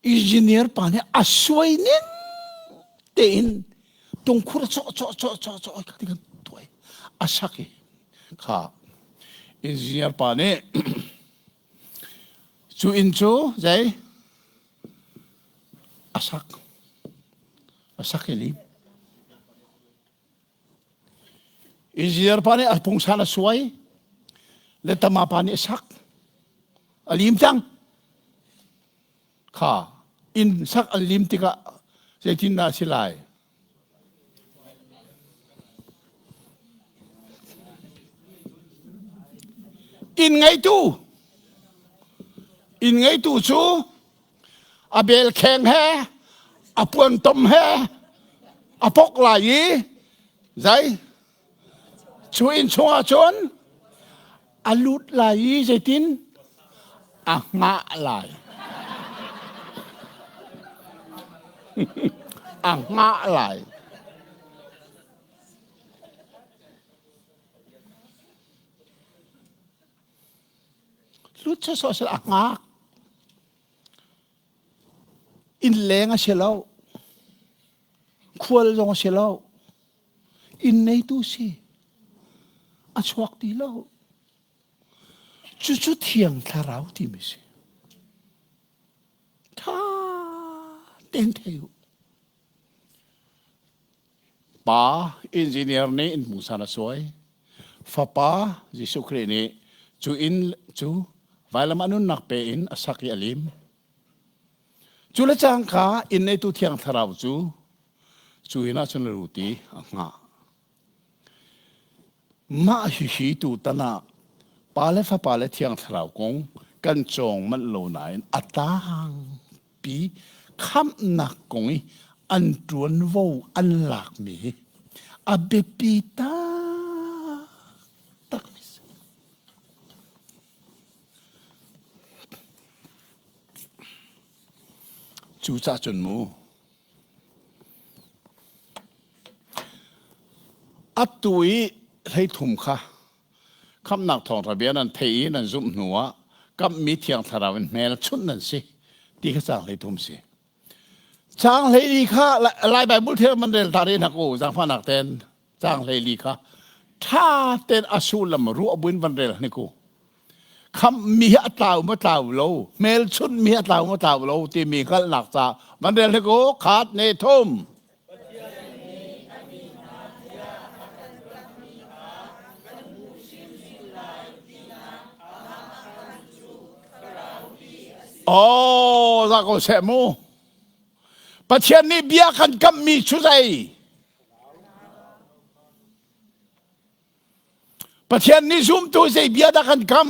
engineer pa nih a suai ning tein tungkhur cawh cawh cawh cawh cawh kha ti kan tuai a sak i kha. Engineer pa nih cu inn cu zei a sak a sak i lim. Engineer pa nih a pungsan a suai le tama pa nih a sak a lim cang. Kha inn sak an lim tikah zeitindah a si lai? Inn ngeitu inn ngeitu cu a belkheng he a puantom he a pok lai i zei Cu inn chungah cun a lut lai i zeitin a hngah lai. a hngah lai. Lut sawsawh seh a hngak. Inn leng a si lo. Khual zong a si lo. Inn neitu si. A chuak ti lo. Cucu Thiang Thlarau timi si. Tha ten thei u. Pa engineer nih inn hmungsan a suai. Fapa Jesuh Khrih nih cu inn cu vailam ah nunnak pe in a sak i a lim. Cu le cangka inn neitu Thiang Thlarau cu cu inn ah cun a lut i a hngah. Mah hihi tutan ah Pa le Fapa le Thiang Thlarau kong kan cawng manh lo nain a tlangpi khamhnak kong i an ṭuanvo an lakmi hi a biapi taktak mi si. Cucaah cun mu Atu i hleithum kha khamhnak thawngṭha bia nan theih i nan zumh hnuah kamhmi Thiang Thlarau in hmelchunh nan si ti kha caang 13 si. Caang 14 kha Lai Baibal thiang man rel ta rih hna ku zaangfahnak ten caang 14 kha ṭha tein a sullam ruah buin van rel hnik u. Khamhmi hi a tlau maw tlau lo, hmelchunhmi hi a tlau maw tlau lo timi hngalhnak ca van rel hnik u. Khat ne thum. Oh, za ko seh mu. Pathian nih bia kan kamhmi cu zei? Pathian nih zumtu zei bia dah kan kam?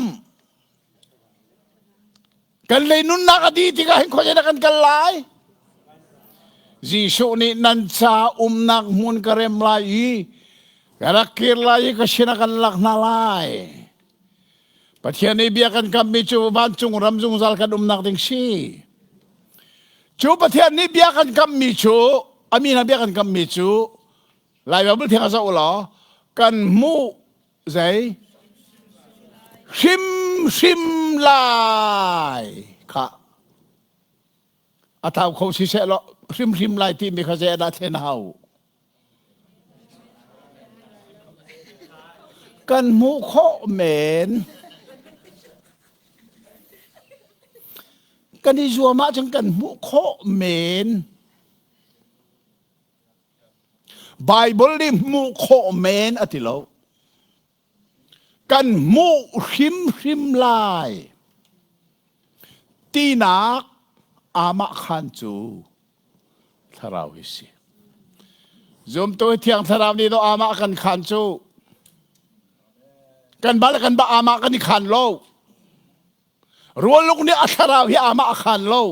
Kan lei nunnak a dih tikah hin khuazei dah kan kal lai? Jesuh nih nan ca umnak hmun ka rem lai i ka rak kir lai i ka sinah kan lak hna lai. Pathian nih bia kan kammi cu vancung ram zungzal kan umnak ding si. Cu Pathian nih bia kan kammi cu a min ah bia kan kammi cu Lai Bible thiang zoh law kan hmuh zei hrimhrim lai kha a thau kho si seh law hrimhrim lai timi kha zei dah thlen hau kan hmuh khawh men kan i zuam ahcun kan hmuh khawh men Baibal nih hmuh khawh men a ti lo. Kan hmuh hrimhrim lai tinak amah khan cu thlarau hi si. Zumtu hi thiang thlarau nih do amah kan khan cu kan ba le kan ba amah kan i khan lo. Rualuk nih a thlarau hi amah a khan lo.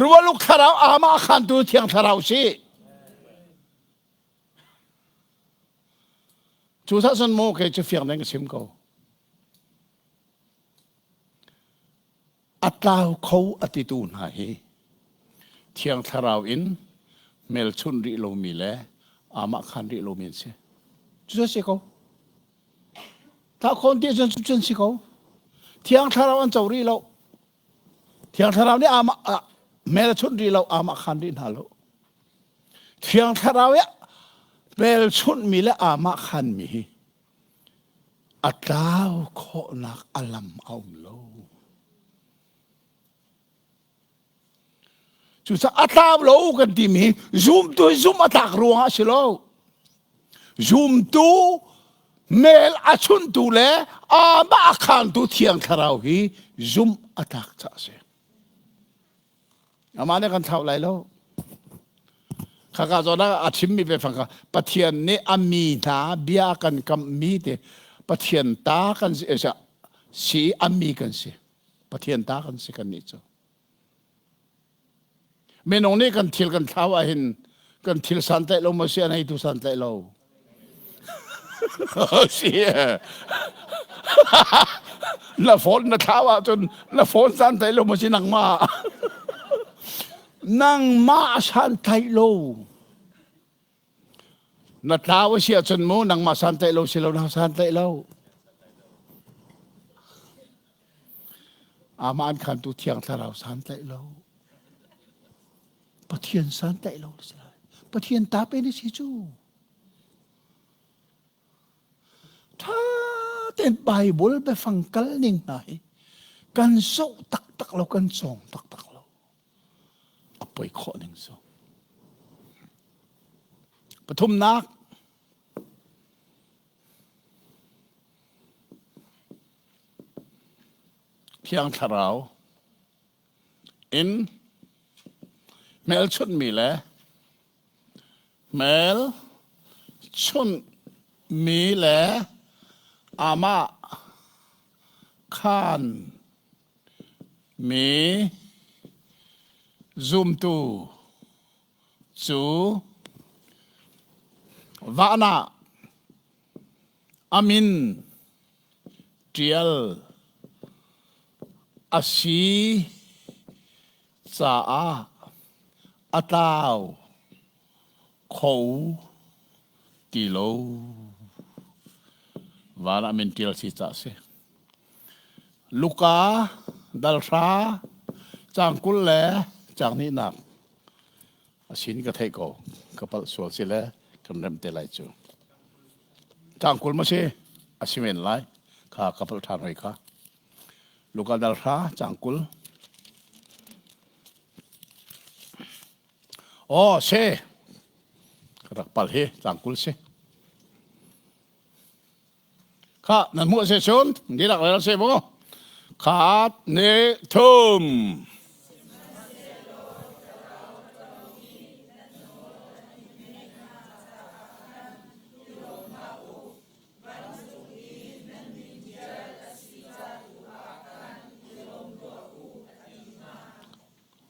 Rualuk thlarau amah a khantu thiang thlarau si. Cu sah mu kei cu fiang ding ka chim ko. A tlau kho a titu hna hi thiang thlarau in hmelchunh rih lomi le amah khan rih lomi an si. Cu si ko. Thakhawn ti cun cun si ko. Thiang Thlarau an co rih lo. Thiang Thlarau nih amah hmelchunh rih lo, amah khan rih hna lo. Thiang Thlarau i hmelchunhmi le amah khanmi hi. A tlau khawhnak a lam a um lo. Cucaah a tlau lo kan timi hi zumtu hi zumh a tlak ruangah a si lo. Zumtu mel a chuntu le amah a khaantu Thiang Thlarau hi zumh a tlak caah a si. Amah nih kan thlauh lai lo. Khaka zawn ah a chimmi biafang kha Pathian nih a mi hna bia kan kamhmi te Pathian ta kan si, si a mi kan si. Pathian ta kan si kan nih cu. Minung nih kan thil kan thlau ahhin kan thil santlaih lo maw si a neitu santlaih lo. Si na phone na thlau ahcun na phone santlaih lo maw si nangmah. Nangmah santlaih lo. Na tlau a si ahcun mu nangmah santlaih lo si lo na santlaih lo. Amah an khantu thiang thlarau santlaih lo. Pathian santlaih lo si lai. Pathian ta pe ni si cu. Tha tein Bible biafang kal ning hna hi kan zoh taktak lo kan cawng taktak lo. A poi khawh ning cu. Pathumnak Thiang Thlarau in hmelchunhmi le hmelchunhmi le amah khaan mi zumtu cu van ah a min ṭial a si caah a tlau kho ti lo. Van ah min ṭial si caah a si. Luka dal hra caang 20 le caang hnihnak a sin ka theih ko. Ka palh sual si le kan remh te lai cu. Caang 20 ma si? A si men lai. Kha ka palh ṭhan hoi kha. Luka dal hra caang 20. Aw si. Ka rak palh hi caang 20 si. Kha nan hmuh si cun dihlak rel si mu. Khat ni thum.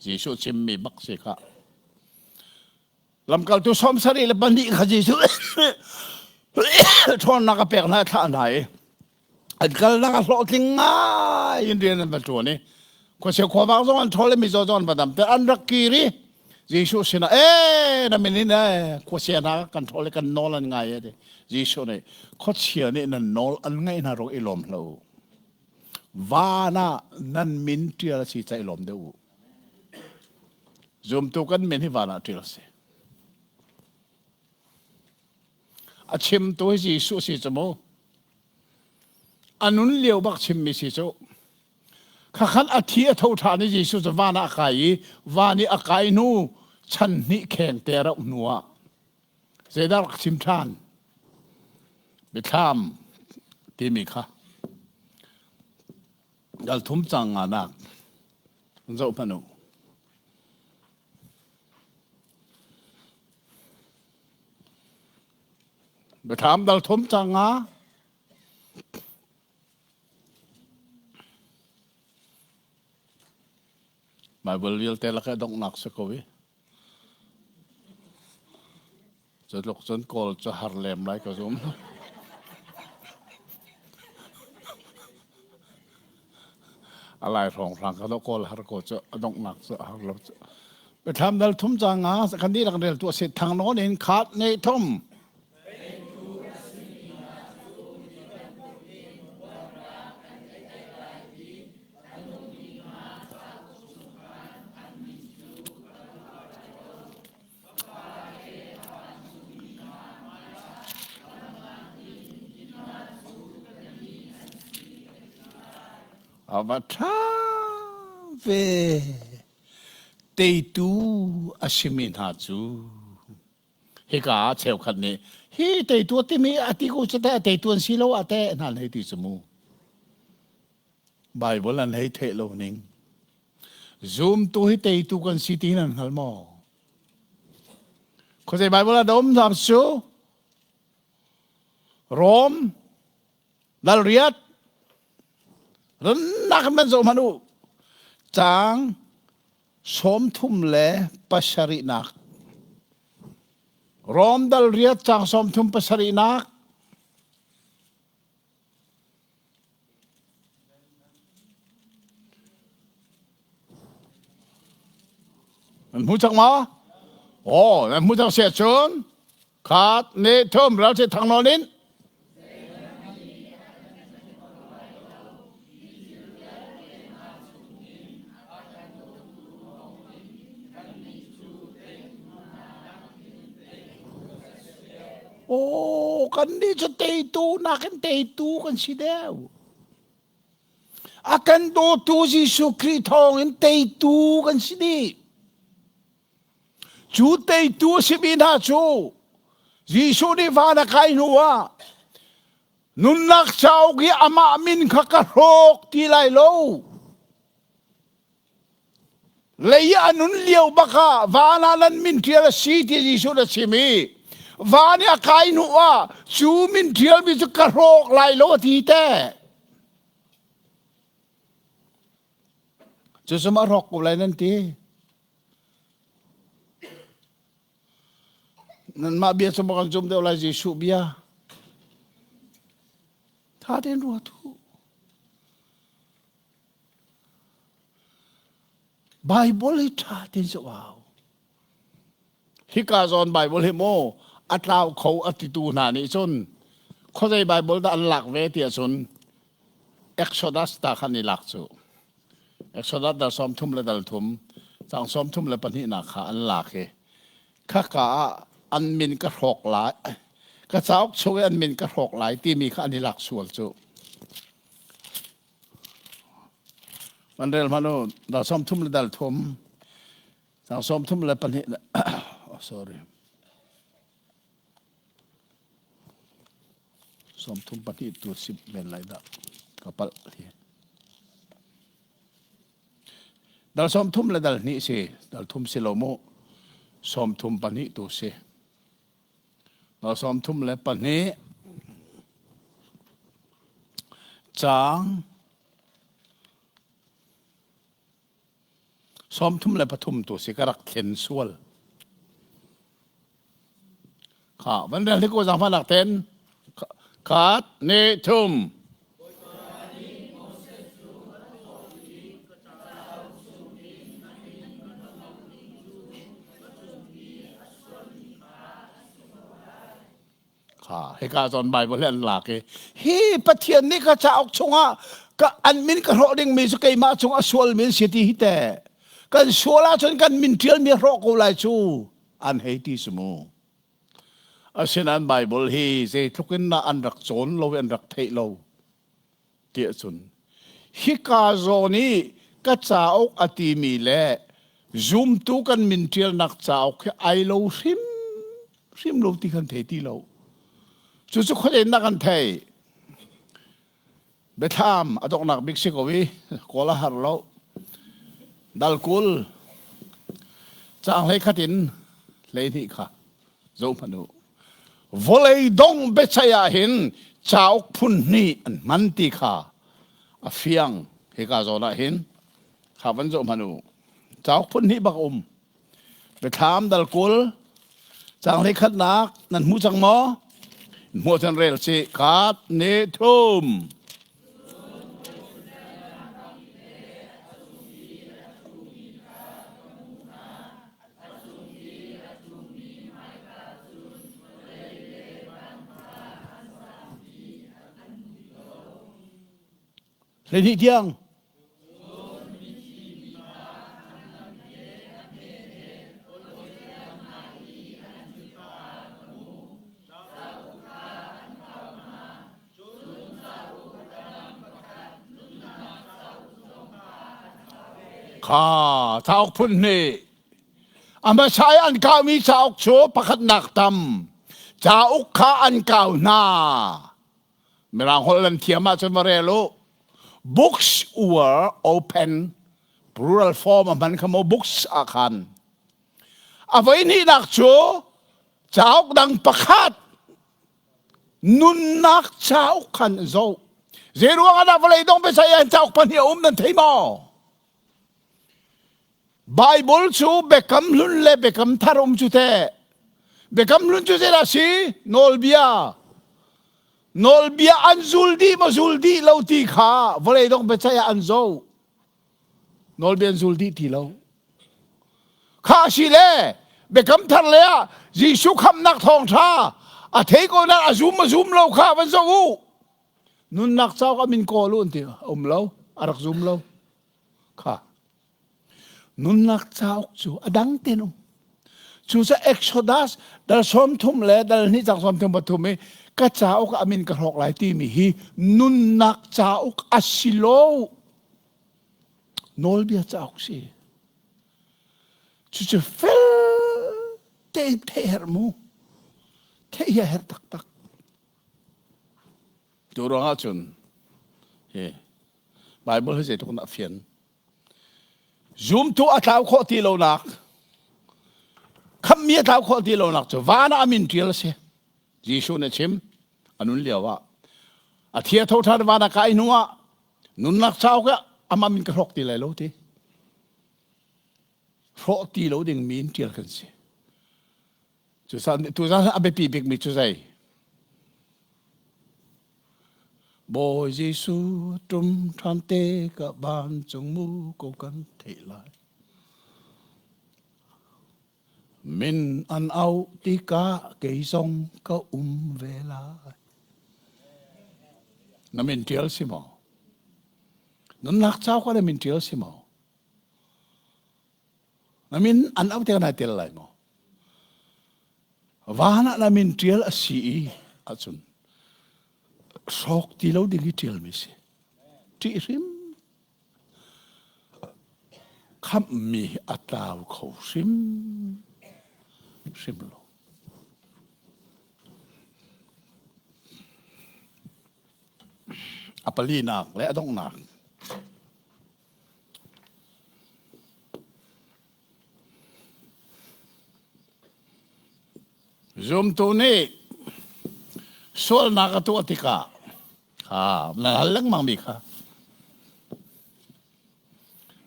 Jesuh chimmi bak si kha. Lamkaltu 72 kha Jesuh ṭhawnnak a pek hna thlah hna i an kalnak a hlawhtling ngai in rian an va ṭuan i khuachia khuavang zong an ṭhawl i mizaw zong an va damter an rak kir i Jesuh sinah ee na min in ee khuachia hna kan ṭhawl i kan nawl an ngai e ti Jesuh nih khuachia nih nan nawl an ngaih hna ruang i lawm hlah u van ah nan min ṭial a si ca i lawm deuh u Zumtu kan min hi van ah ṭial a si. A chimtu hi Jesuh si cu mu. A nun lio bak chimmi si cu. Khakhan a thi a tho ṭhan i Jesuh cu van ah a kai i van i a kai hnu chan hnih kheng te rauh hnu ah zeidah rak chim ṭhan? Biathlam timi kha dal thum cang nga nak Zoh hmanh u. Biathlam dal thum cang nga. Bible vialte lakah donghnak si ko i. Cu tluk cun Kawl cu har lem lai ka zum. A lai hrawnghrang ka Kawl har ko cu a donghnak cu a har lo cu. Biathlam dal thum ca nga kan dihlak rel tu a si thang nawn in khat ne thum. A va ṭha ve. Teitu a simi hna cu hika ah cheukhat nih hi teitu a timi a ti ko cu teh teitu an si lo ah teh hna an hei ti cu mu. Bible an hei theih lo ning. Zumtu hi teitu kan si ti nan hngal maw? Khuazei Bible ah dah um zam cu? Rom dal riat rannak in van zoh hmanh u. Caang 37nak. Rom dal riat caang 37nak. Nan hmu cang maw? Aw, nan hmu cang si ahcun khat ne thum ral se thang nawn in. Aw, kannih cu teitu nakin teitu kan si deuh. A kan dawtu Jesuh Khrih thawngin teitu kan si dih. Cu teitu a simi hna cu Jesuh nih van a kai hnu ah nunnak cauk i amah min kha ka hrawk ti lai lo. Lei a nun lio bak ah van ah nan min ṭial a si ti Jesuh na chim i van i a kai hnu ah cu min ṭialmi cu ka hrawk lai lo a ti te. Cucu ma hrawk ko lai nan ti. Nanmah bia cu maw kan zum deuh lai Jesuh bia. Tha tein ruat u. Bible hi ṭha tein zoh au. Hika zawn Bible hi maw a tlau kho a titu hna nih cun khuazei Bible dah an lak ve tiah cun Exodus ta khan i lak cu. Exodus dal 30 le dal thum cang 32nak kha an lak i khaka ah an min ka hrawk lai ka cauk chung i an min ka hrawk lai timi kha an i lak sual cu. An rel hmanh u, dal 30 le dal thum, cang 32, oh, sorry. 32 tu sip men lai dah ka palh hi. Dal 30 le dal hnih si, dal thum si lo mu, 32 tu si. Dal 32 caang 33 tu si ka rak thlen sual. Kha van rel hi ko zaangfahnak ten khat ne thum. Kha hika zawn Bible hi an lak i hi Pathian nih ka cauk chungah ka an min ka hrawh dingmi cu keimah chung a sual min si ti hi te kan sual ahcun kan min ṭialmi a hrawh ko lai cu an hei ti si mu. Asinain Bible hi zeitluk in dah an rak cawn lo i an rak theih lo tiah cun hika zawn i ka cauk a timi le zumtu kan min ṭialnak cauk hi ai lo hrim hrim lo ti kan thei ti lo. Cucu khuaden nak kan thei. Biathlam a donghnak bik si ko i kawl a har lo. Dal 20 caang 11 in 12 kha zoh hmanh u. Vawlei dong biaceih ah hin cauk phun hnih an hman ti kha a fiang. Hika zawn ah hin kha van zoh hmanh u. Cauk phun hnih bak um. Biathlam dal 20 caang 11nak nan hmu cang maw? Hmuh cun rel si. Khat ni thum. 12 tiang. Kha cauk phun hnih. A hmasa i an kaumi cauk cu pakhatnak tam. Cauk kha an kau hna. Mirang holh nan thiam ahcun va rel u. Books were open plural form a hman kha mo books ah khan. A voi hnihnak cu cauk dang pakhat nunnak cauk khan zoh. Zei ruang ah dah vawlei dong biasai ah cauk pahnih a um nan thei maw? Bible cu biakam hlun le biakam thar um cu teh. Biakam hlun cu zeidah si? Nawlbia. Nawlbia an zul dih maw zul dih lo ti kha vawlei dong biaceih ah an zoh. Nawlbia an zul dih ti lo. Kha si le biakam thar le ah Jesuh khamhnak thawngṭha a thei ko nain a zum a zum lo kha van zoh u. Nunnak cauk a min kawl u an ti um lo a rak zum lo. Kha nunnak cauk cu a dang ten um. Cucaah Exodus dal 30 le dal hnih cang 33 i ka cauk a min ka hrawk lai timi hi nunnak cauk a si lo. Nawlbia cauk si. Cucu fel tein theih herh mu. Theih hi a herh taktak. Tu ruangah cun hi Bible hi zeitluk in a fian. Zumtu a tlau khawh ti lonak, khammi a tlau khawh ti lonak cu van ah a min ṭial a si. Jesuh nih a chim, a nun lio ah. A thi a tho ṭhan van ah kai hnu ah nunnak cauk ah amah min ka hrawk ti lai lo ti. Hrawh ti lo ding mi in ṭial kan si. Tuzaan a biapi bikmi cu zei? Bawi Jesuh ṭum ṭhan te ka vancung mu ko kan theih lai. Min an auh tikah kei zong ka um ve lai. Na min ṭial si maw? Nunnak cauk ah na min ṭial si maw? Na min an auh tikah nai tel lai maw? Van ah na min ṭial a si i ahcun hrawk ti lo ding hi ṭialmi si. Ṭih hrim. Khamhmi a tlau kho hrim hrim lo. A palinak le a donghnak. Zumtu nih sualnak a tuah tikah kha na hal lengmang mi kha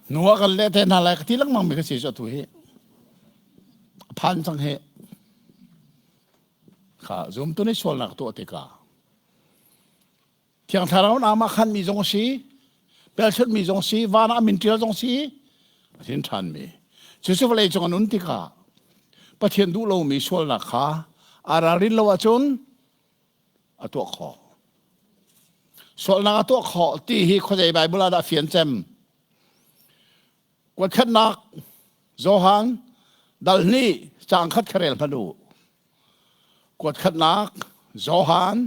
hnu ah kan leh te hna lai ka ti lengmang mi ka si cu atu hi phan cang hi kha zumtu nih sualnak a tuah tikah Thiang Thlarau in aamah khanmi zong a si, pelchunhmi zong a si, van ah min ṭial zong a si, a thin ṭhanmi. Cucu vawlei cung an un tikah Pathian duh lomi sualnak kha aa ralrin lo ahcun a tuah khawh. Sualnak a tuah khawh ti hi khuazei Bible ah dah fian cem? Kuatkhatnak Johan dal hnih caang khat kha rel hmanh u. Kuatkhatnak Johan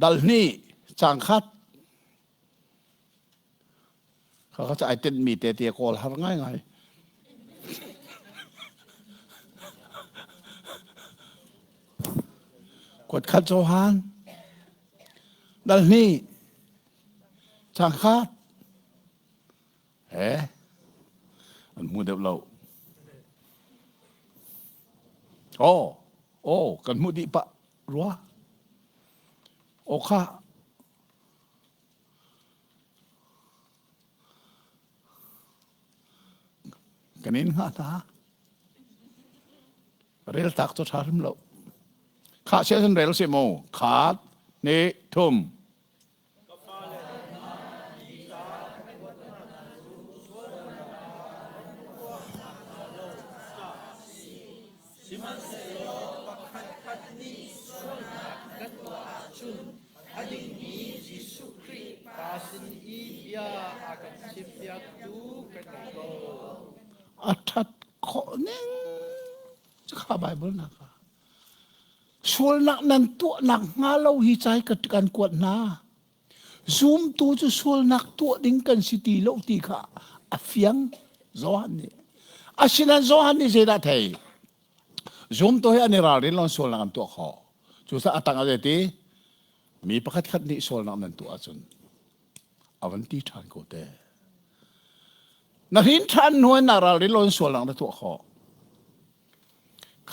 dal hnih caang khat kha kha ai tenhmi te te kawl har ngaingai. Kuatkhat Johan dal hnih caang khat Eh, an hmu deuh lo. Oh, oh, kan hmuh dih pah rua. Oh kha. Kan in hnga ta. Rel tak cu tha hrim lo. Kha sia san rel si mu. Khat, ni, thum. Sihmanhsehlaw pakhatkhat nih sualnak kan tuah ahcun a dingmi Jesuh Khrih Pa sin i bia a kan chimpiaktu kan ngei ko. A ṭhat khawh ning kha Bible nak ah Sualnak nan tuahnak hnga lo hi cai ka kan kuat hna. Zumtu cu sualnak tuah ding kan si ti lo ti kha a fiang. Johan nih. Asinain Johan nih zeidah thei? Zumtu hi an i ralrin lon sualnak an tuah khawh. Cucaah a tang a ti mi pakhat khat nih sualnak nan tuah ahcun a van ti ṭhan ko te. Na hrin ṭhan hnu in na ralrin lon sualnak na tuah khawh.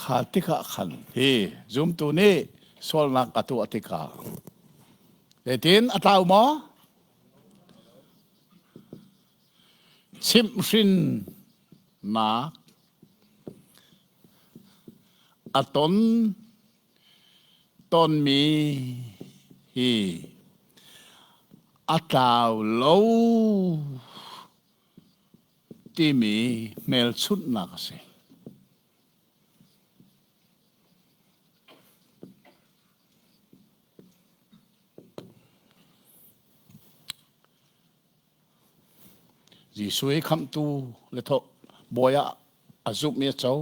Kha tikah khan hi zumtu nih sualnak a tuah tikah zeitin a tlau maw? Chimhhrinnak a ton tawnmi hi a tlau lo timi hmelchunhnak a si. Jesuh hi khamhtu le bawi ah a zumhmi a co.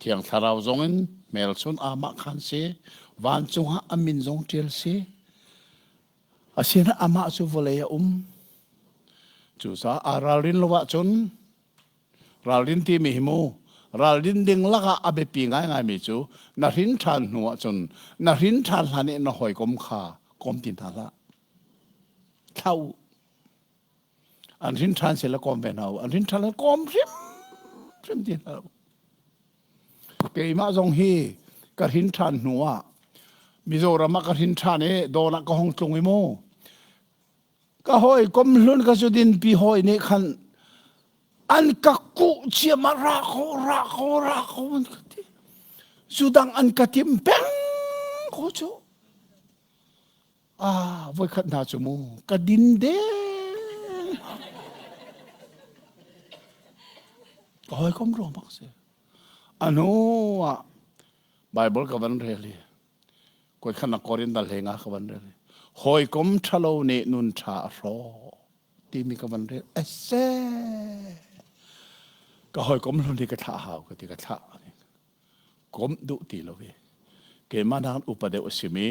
Thiang Thlarau zongin hmelchun amah khan si. Vancung ah a min zong ṭial si. Asinain amah cu vawlei a um. Cucaah aa ralrin lo ahcun ralrin timi hi mu ralrin ding lakah a biapi ngaingaimi cu na hrin ṭhan hnu ahcun na hrin ṭhan hlan i na hawikom kha kom ti hna hlah. Thlah u. An hrin ṭhan sila kawm ve hna u. An hrin ṭhan le kawm hrimhrim ti hna u. Keimah zong hi ka hrin ṭhan hnu ah Mizoram ah ka hrin ṭhan i dawn ah ka hong tlung i mu. Ka hawi kom hlun ka zu dinpi hawi nih khan an ka kuh ciam ah ra ko ra ko ra ko an ka ti. Zu dang an ka tim peng ko cu. Ah, voikhat hna cu mu ka din deng. Ka hawikom ruang bak si. A hnu ah Bible ka van rel i koi khan na Korin dal he nga ka van rel i hawikom ṭhalo nih nun ṭha a hrawh timi ka van rel ese ka hawikom hlun hi ka thlah hau ka ti ka thlah komh duh ti lo i keimah nakin upa deuh a simi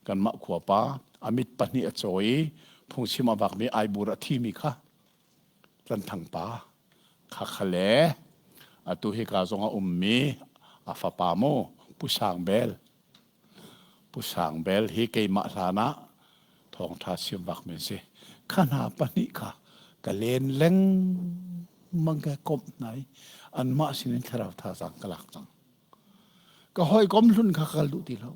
kanmah khuapa a mit pahnih a caw i phungchim a vakmi aibur a thimi kha Tlanthang pa kha kha le atu hika zong a ummi a fapa mu Pu Sang Bel Pu Sang Bel hi keimah hlan ah thawngṭha chim vakmi a si. Kha hna pahnih kha ka len lengmang ka komh hna i anmah sinin thlarau thazaang ka lak cang. Ka hawikom hlun kha ka kal duh ti lo.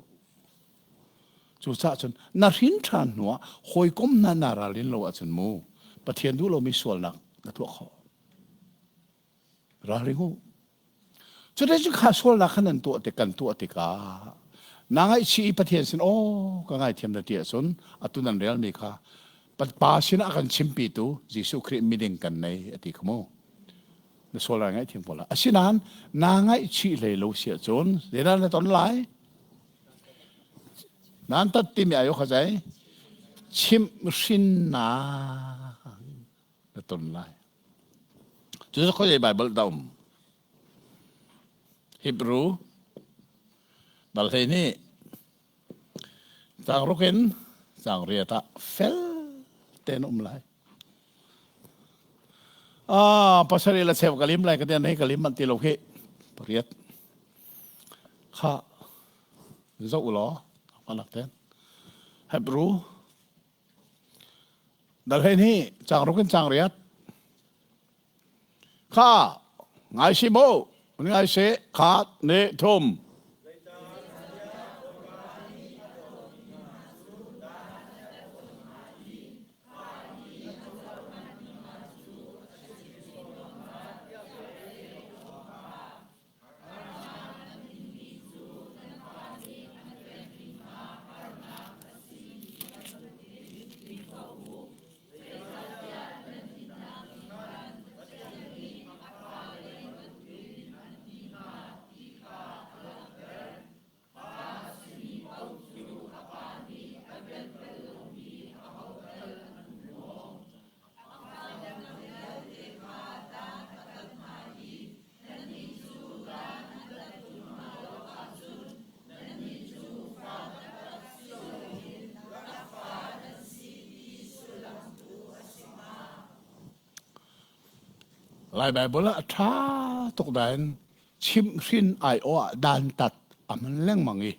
Cucaah cun na hrin ṭhan hnuah hawikom hna naa ralrin lo ahcun mu Pathian duh lomi sualnak na tuah khawh. Ralring u. Cuti kha sualnak kha nan tuah tik kan tuah tikah na ngaihchih i Pathian sin aw ka ngaithiam na ti ahcun atu nan relmi kha Pa sinah a kan chimpitu Jesuh Khrih miding kan nei a ti kha mu. Na sual ai ngaihthiam ko lai. Asinain naa ngaihchih hlei lo si ahcun zeidah na ton lai? Nan tat timi ayo kha zei? Chimhhrinnak na ton lai. Cu cu khuazei Baibal dah um? Hebrew dal 12 caang ruk in caang riat ah fel tein um lai. Ah, pasarih le cheu ka lim lai ka tian hei ka lim manh ti lo khi. Pariat. Kha zoh u law kanak ten. Hebrew Dal 12 caang ruk in caang riat. Kha ngai si mu, ngai si khat ne thum. Lai Baibal ah a ṭha tuk nain chimhhrin aiawh ah dantat a hman lengmang i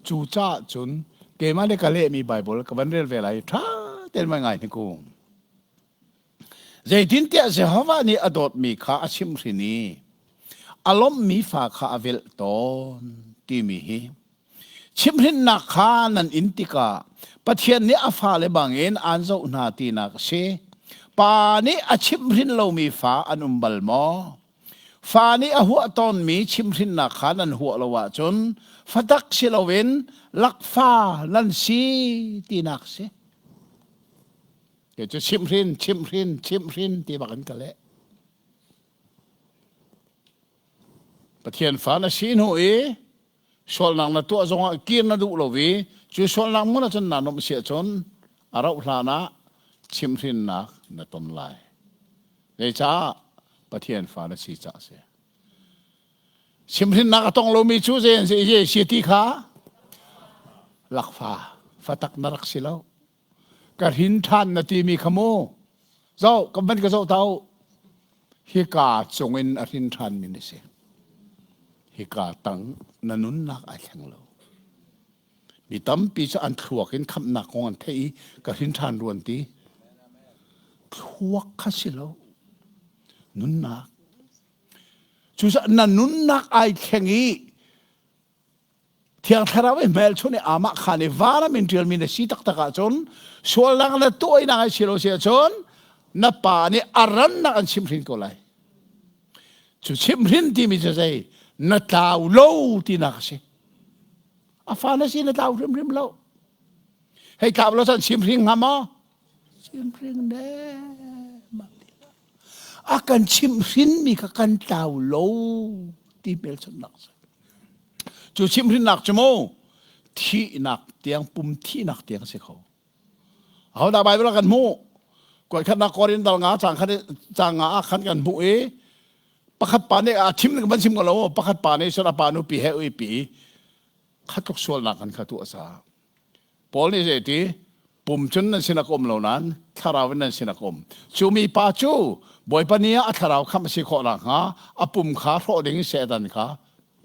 cucaah cun keimah le ka lehmi Baibal ka van rel ve lai i ṭha tein vai ngai hnik u. Zeitintiah Jehovah nih a dawtmi kha a chimhhrin i a lawmhmi fa kha a velh tawn timi hi Chimhhrinnak kha nan in tikah Pathian nih a fale bangin aan zoh hna tinak a si. Pa nih a chimhhrin lomi fa an um bal maw? Fa nih a huah tawnmi chimhhrinnak kha nan huah lo ahcun fatak si loin lakfa nan si tinak a si. Kei cu chimhhrin, chimhhrin, chimhhrin ti bak in ka leh. Pathian fa na si hnu i sualnak na tuah zongah kir na duh lo i cu sualnak hmun ahcun naa nuamh si ahcun a rauh hlan ah chimhhrinnak na ton lai. Zeicah? Pathian fa na si caah a si. Chimhhrinnak a tong lomi cu zei an si, zei si ti kha lakfa fatak na rak si lo. Ka hrin ṭhan na timi kha mu zoh ka van ka zoh ta u hika cungin a hrin ṭhan mi na si hika tang na nunnak ai thleng lo mi tampi cu an thluak in khamhnak kong an theih i ka hrin ṭhan ruan ti thluak kha si lo nunnak cucaah na nunnak ai thleng i Thiang Thlarau i hmelchunh i amah khaan i varam in ṭialmi na si taktak ahcun sualnak na tuahnak ai si lo si ahcun na pa nih a rannak an chimhhrin ko lai. Cu chimhhrin timi cu zei na tlau lo tinak a si. A fa na si na tlau hrimhrim lo. Hei tlau lo cun chimhring hnga maw? Chimhring ne. A kan chimhhrinmi kha kan tlau lo ti hmelchunhnak a si. Cu chimhhrinnak cu mu thihnak tiang pum thihnak tiang a si kho. Ahodah Bible ah kan hmuh? Kuaikhatnak Korin dal nga cang khat cang nga ah khan kan hmuh i pakhat pa nih a chim kan chim ko lo pakhat pa nih cun a pa nupi he uipi khatluk sualnak kan kha tuah sa Paul nih zei ti pum cun nan sin a um lo nain thlarau in nan sin a um. Cu mi pa cu Bawipa ni ah a thlarau khamh a si khawh nakhnga a pum kha hrawh ding in Satan kha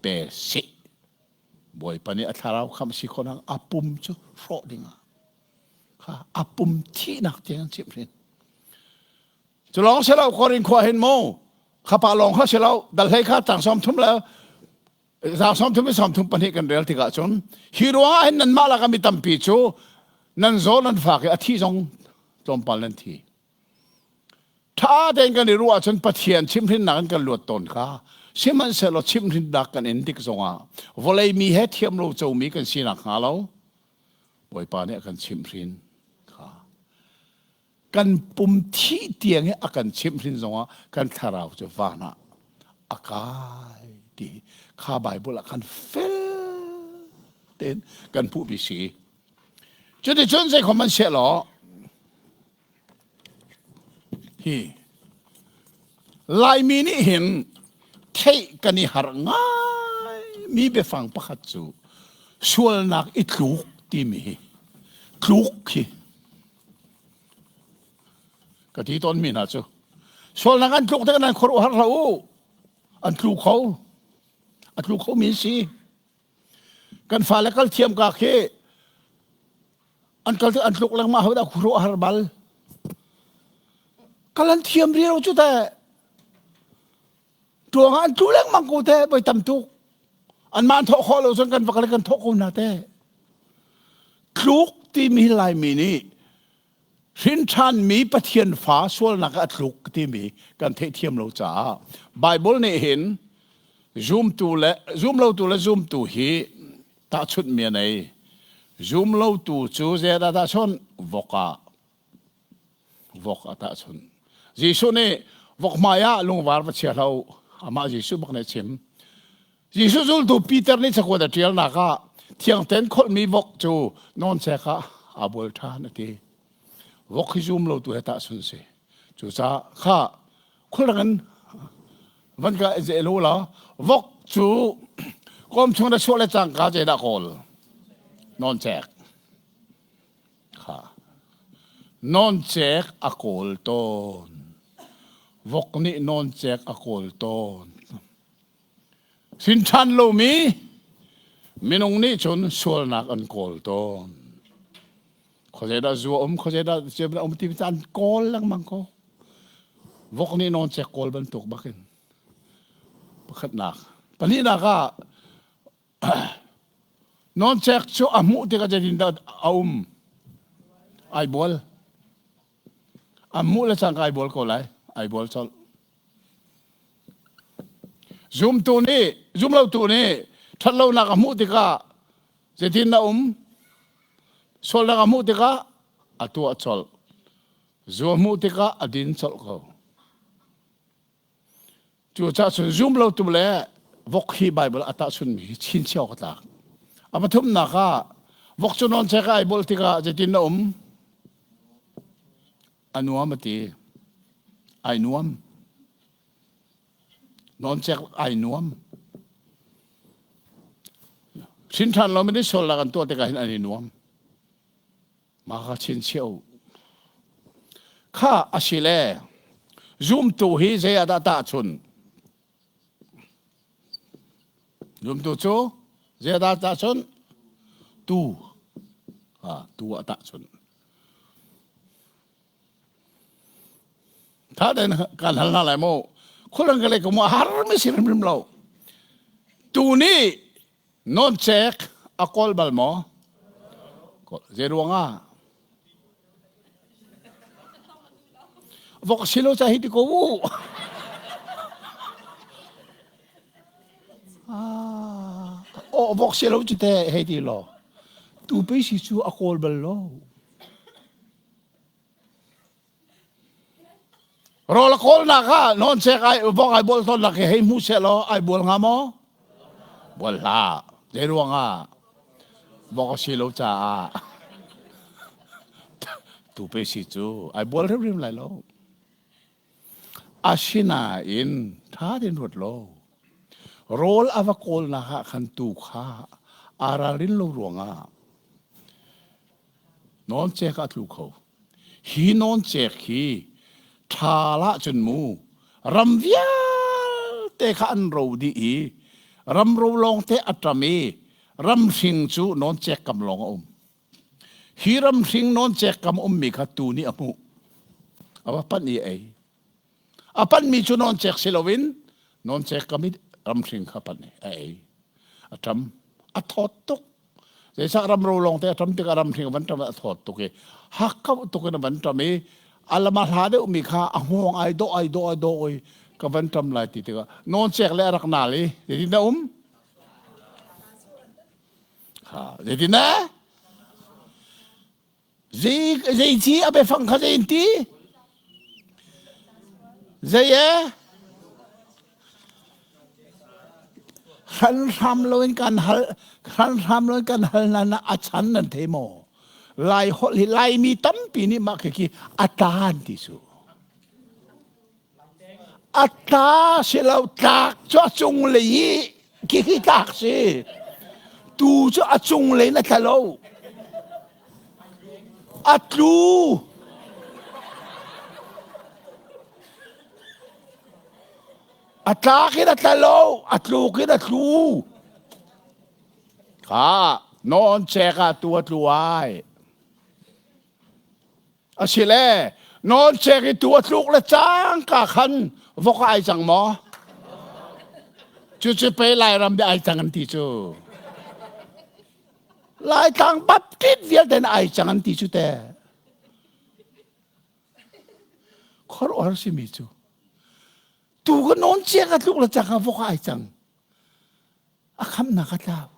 pe sih. Bawipa nih a thlarau khamh a si khawh nakhnga a pum cu hrawh ding ah kha a pum thihnak tiang an chimh hrin. Cu lawng si lo Korin khua hin mu khapa lawng kha si lo dal hlei kha tang som thum le Zaang 34 32 kan rel tikah cun hi ruangah hin nanmah lakah mi tampi cu nan zaw nan fak i a thi zong tlawmpal nan thi. Ṭha tein kan i ruah ahcun Pathian chimhhrinnak in kan luat tawn kha sihmanhsehlaw chimhhrinnak kan in tik zongah vawlei mi he thiam lo comi kan sinak hnga lo Bawipa nih a kan chimhhrin kha kan pum thih tiang i a kan chimhhrin zongah kan thlarau cu van ah a kai ti kha Bible ah khan fel tein kan hmuhmi si. Cuticun zeikhom an siah law hi Laimi nih hin theih kan i harh ngai mi biafang pakhat cu sualnak i tluk timi hi tluk hi Ka ti tawnmi hna cu sualnak an tluk tikah nan khuaruahhar hlah u. An tlu kho. A tlu khomi an si. Kan fale kal thiam ka khi an kal an tluk lengmang ho dah khuaruahhar bal. Kal an thiam ri lo cu teh. Tuang ah an tlu lengmang ko teh voi tam tuk. Anmah an thawh khawh lo cun kan va kal kan thawh ko hna teh. Tluk timi Laimi nih hrinṭhanmi Pathian fa sualnak ah a tluk timi kan theihthiam lo caah Bible nih hin zumtu le zumlotu le zumtu hi tahchunhmi a nei. Zumlotu cu zeidah tahchunh? Vok ah vok a tahchunh. Jesuh nih vok hmai ah lungvar va chia hlah u. Amah Jesuh bak nih a chim. Jesuh zultu Peter nih cakuat a ṭialnak ah thiang tein kholhmi vok cu nawncek ah aa bual ṭhan a ti. Vok hi zum lo tu he tahchun si. Cucaah kha khulrang in van ka ze lo la vok cu kawm chung na chuah le cangka zeidah kawl nawncek Kha nawncek a kawl tawn. Vok nih nawncek a kawl tawn. Hrin ṭhan lomi minung nih cun sualnak an kawl tawn. Khuazei dah zu a um, khuazei dah ciam a um ti an kawl lengmang ko. Vok nih nawncek kawl bantuk bakin. Pakhatnak. Pahnihnak ah nawncek cu a hmuh tikah zeitindah a um? Ai bual. A hmuh le cangka ai bual ko lai. Ai bual colh. Zumtu nih, zumlotu nih ṭhatlonak a hmuh tikah zeitin na um? Sualnak a hmuh tikah a tuah colh. Zu a hmuh tikah a din colh ko. Cucaah cun zumlotu le vok hi Baibal a tahchunmi hi chinchiah awk a tlak. A pathumnak ah vok cu nawncek ai bolh tikah zeitin na um? A nuam a ti. Ai nuam. Nawncek ai nuam. Hrin ṭhan lomi nih sualnak an tuah tikah hin an i nuam. Mah kha chinchiah u. Kha a si le zumtu hi zei ah dah tahchun? Zumtu cu zei ah dah tahchun? Tu. Ha, tu ah tahchun. Tha tein kan hal hna lai mu. Khualang ka le ka mu a har mi si hrimhrim lo. Tu nih Nawncek a kawl bal maw? Zei ruangah? Vok si lo ca hi ti ko u. Ah, oh, vok si lo cu te hei ti law. Tu pe si cu a kawl bal lo. Rawl a kawlnak ah nawncek ai vok ai bual tawnnak hi hei hmu seh law ai bual hnga maw? Bual hlah. Zei ruangah? Vok a si lo caah tupe si cu ai bual hrimhrim lai lo. Asinain ṭha tein ruat law rawl a va kawlnak ah khan tuu kha aa ralrin lo ruangah nawncek ah a tlu kho. Hi nawncek hi ṭhal ahcun mu ram vialte kha an ro dih i ramro lawngte a ṭam i ramhring cu nawncek kam lawng a um. Hi ramhring nawncek kam ummi kha tuu nih a hmuh. A va panh i a ei. A panhmi cu nawncek si loin nawncek kam i ramhring kha panh i a ei. A ṭam. A thawt tuk. Zeicah ramro lawngte a ṭam tikah ramhring a van ṭam a thawt tuk i hakkauh tuk in a van ṭam i a lam a hla deuhmi kha a hngawng ai dawh ai dawh ai dawh i ka van ṭam lai ti tikah nawncek le a rak nal i zeitin dah um? Ha, zeitin dah? Zei zei ci a biafang kha zei in ti? Zei e? Hranhram loin kan hal hranhram loin kan hal na na a chan nan thei maw? Lai holh hi Laimi tampi nih mah khi a tan ti su. A tla si lo tlak cu a cunglei i khi tlak si. Tu cu a cunglei in a tla lo. A tlu. A tlak in a tla lo, a tluk in a tlu. Kha nawn cek ah tu a tlu ai. Asile nawlcek i tu a tluk le cangka khan vok ai cang maw? Cucu pei Lairam bi ai cang an ti cu. Laitlang Baptist vialte na ai cang an ti cu te. Khuaruahhar simi cu. Tu ka nawn cia ka tluk le cangka vok ai cang. A khamnak a tlau.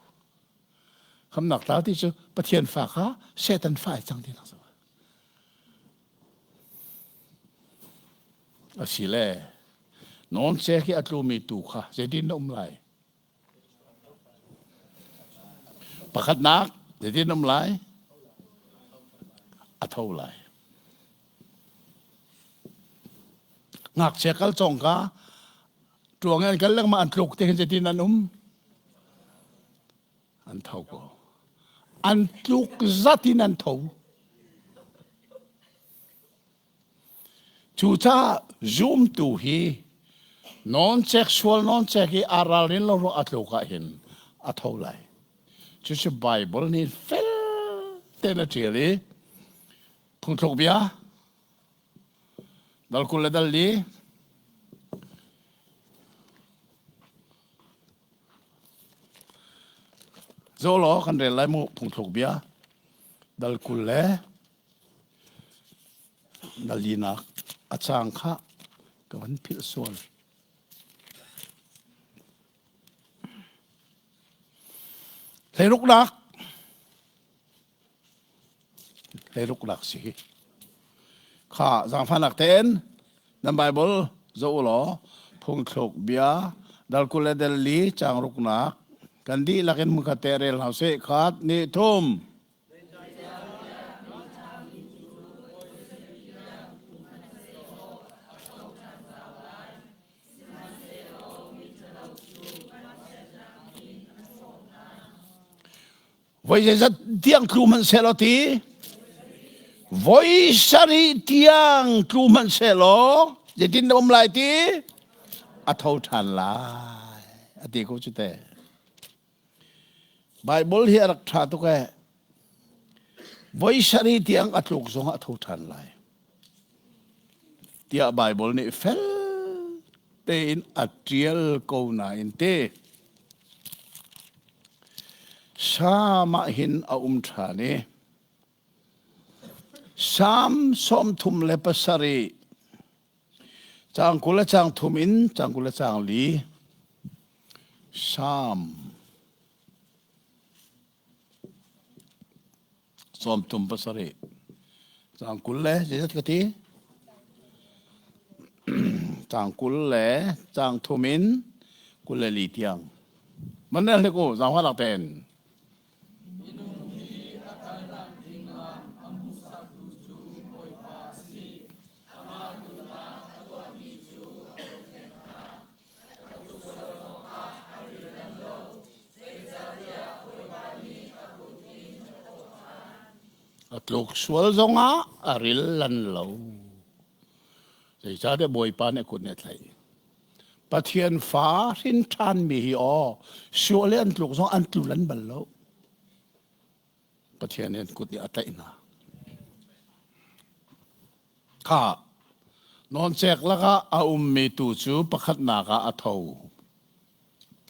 Khamnak tlau ti cu Pathian fa kha Satan fa ai cang ti nak Asile nawncek hi a tlumi tu kha zeitin na um lai? Pakhatnak zeitin um lai? A tho lai. Ngakchia kal cawng ka tuang an kal lengmang an tluk te hin zeitin an um? An tho ko. An tluk zat in an tho. Cucaah zumtu hi nawncek sual nawncek i aa ralrin lo ruah a tluk ah hin a tho lai. Cucu Bible nih fel tein a ṭial i phungthluk bia dal 20 le dal li Zo law kan rel lai mu phungthluk bia dal 20 le dal linak a cang kha ka van philh sual. Hleiruknak Hleiruknak si hi. Kha zaangfahnak tein nan Bible zoh u law phungthluk bia dal 20 le dal li caang ruknak kan dihlak in hmunkhat te rel hna usih. Khat, hnih, thum. Voi zeizat tiang tlu hmanh sehlaw ti voi sarih tiang tlu hmanh sehlaw zeitin na um lai ti a tho ṭhan lai a ti ko cu te. Bible hi a rak ṭha tuk ee. Voi sarih tiang a tluk zong ah a tho ṭhan lai. Tiah Bible nih fel tein a ṭial ko nain te Salm ah hin a um ṭhan i Salm 37 caang 20 le caang thum in caang 20 le caang li Salm 37 caang 20 le zeizat ka ti? Caang 20 le caang thum in 24 tiang. Man el ku zaang lak tein. Minung hi a kalnak dingah a hmuhsaktu cu Bawipa a si. Amah duhnak a tuahmi cu a zohkhenh hna. A tluksual awkah a rian lo. Zeicahtiah Bawipa nih a kut in a thawh ṭhan. A tluk sual zongah a ril lan lo. Zeicahtiah Bawipa nih a kut nih a tlaih. Pathian fa hrin ṭhanmi hi aw sual i an tluk zong an tlu lan bal lo. Pathian nih an kut nih a tlaih hna. Kha nawncek lakah a ummi tu cu pakhatnak ah a tho.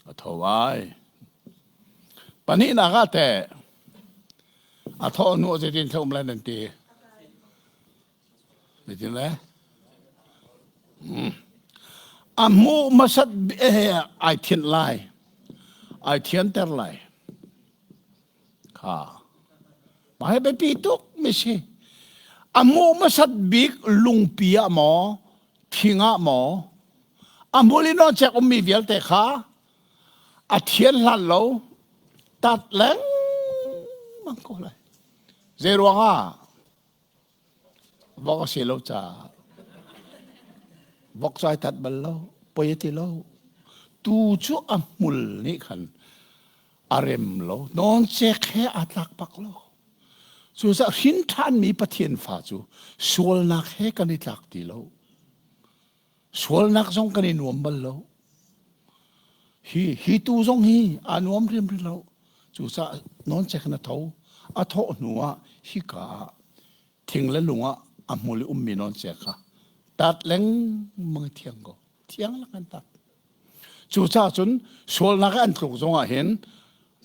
A tho ai. Pahnihnak ah teh a thawh hnu ah zeitin thla um lai nan ti? Zeitin le? A hmuh hmasat ai thianh lai. Ai thianter lai. Kha. Mah hi biapi tuk mi si. A hmuh hmasat bik lungpi ah maw, thing ah maw, a hmul in cek ummi vialte kha a thian hlan lo tat lengmang ko lai. Zei ruangah? Vok a si lo caah vok cu ai tat bal lo, poi a ti lo. Tu cu a hmul nih khan a rem lo, nawncek he aa tlak bak lo. Cucaah hrin ṭhanmi Pathian fa cu sualnak he kan i tlak ti lo. Sualnak zong kan i nuam bal lo. Hi, hi tu zong hi aa nuam hrimhrim lo. Cucaah nawncek in a tho. A thawh hnu ah hika ah thing le lung ah a hmul i ummi nawncek kha tat lengmang i thiang ko. Thiang lak an tat. Cucaah cun sualnak ah an tluk zong ah hin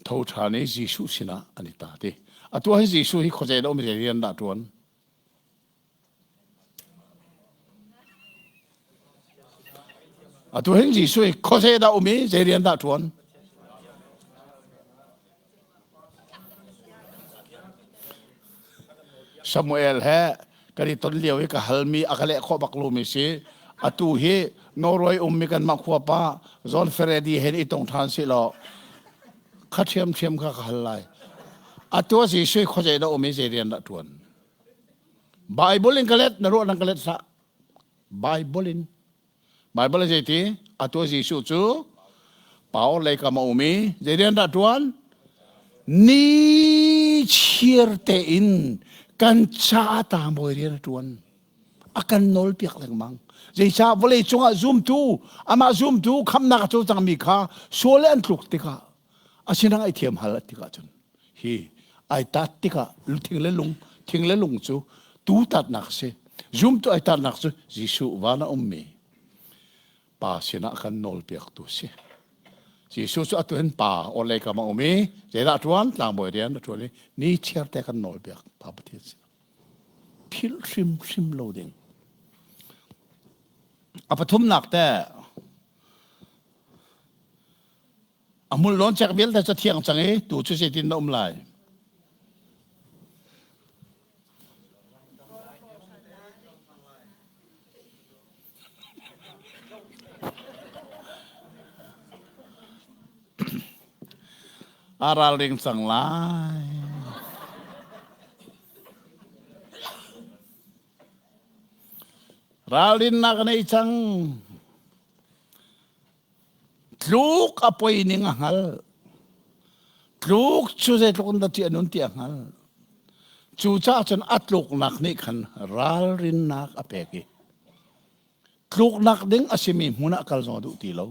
tho ṭhan i Jesuh sinah an i tat i atu hi Jesuh hi khuazei dah um i rian dah ṭuan? Atu hin Jesuh hi khuaze dah um i zei rian dah ṭuan? Samuel he kan i ton lio i ka halmi a ka leh khawh bak lomi si. Atu hi Norway ummi kanmah khua pa John Feredi he i tong ṭhan si law kha ṭhiamṭhiam kha ka hal lai. Atu a Jesuh hi khuazei dah um i zei rian dah ṭuan? Bible in ka let na ruah nang ka let hlah. Bible in Bible zei ti atu Jesuh cu Paul lei kam a um i zei rian dah tuan ni chiar tein kan ca ta mawi rian a tuan. A kan nawlpiak lengmang. Zeicah vawlei cungah zumtu, amah zumtu khamnak a co cangmi kha sual an tluk tikah a sinah ngaihthiam hal tikah cun hi ai tat tikah thing le lung thing le lung cu tu tatnak a si. Zumtu ai tatnak cu Jesuh van a ummi pa sinah kan nawlpiaktu si. Jesuh cu atu hin pa orhlei kam a um i zeidah a ṭuan tlangbawi rian a ṭuan i ni chiar te kan nawlpiak Pa Pathian sinah. Philh hrimhrim lo ding. A pathumnak te a hmul nawn cek vialte cu thiang cang i tu cu zeitin na um lai? A ralring cang lai. Ralrinnak a nei cang. Tluk a poi ning a hngal. Tluk cu zeitluk in dah ṭih a nun ti a hngal. Cucaah cun a tluknak nih khan ralrinnak a pek i tluknak ding a simi hmun ah kal zong a duh ti lo.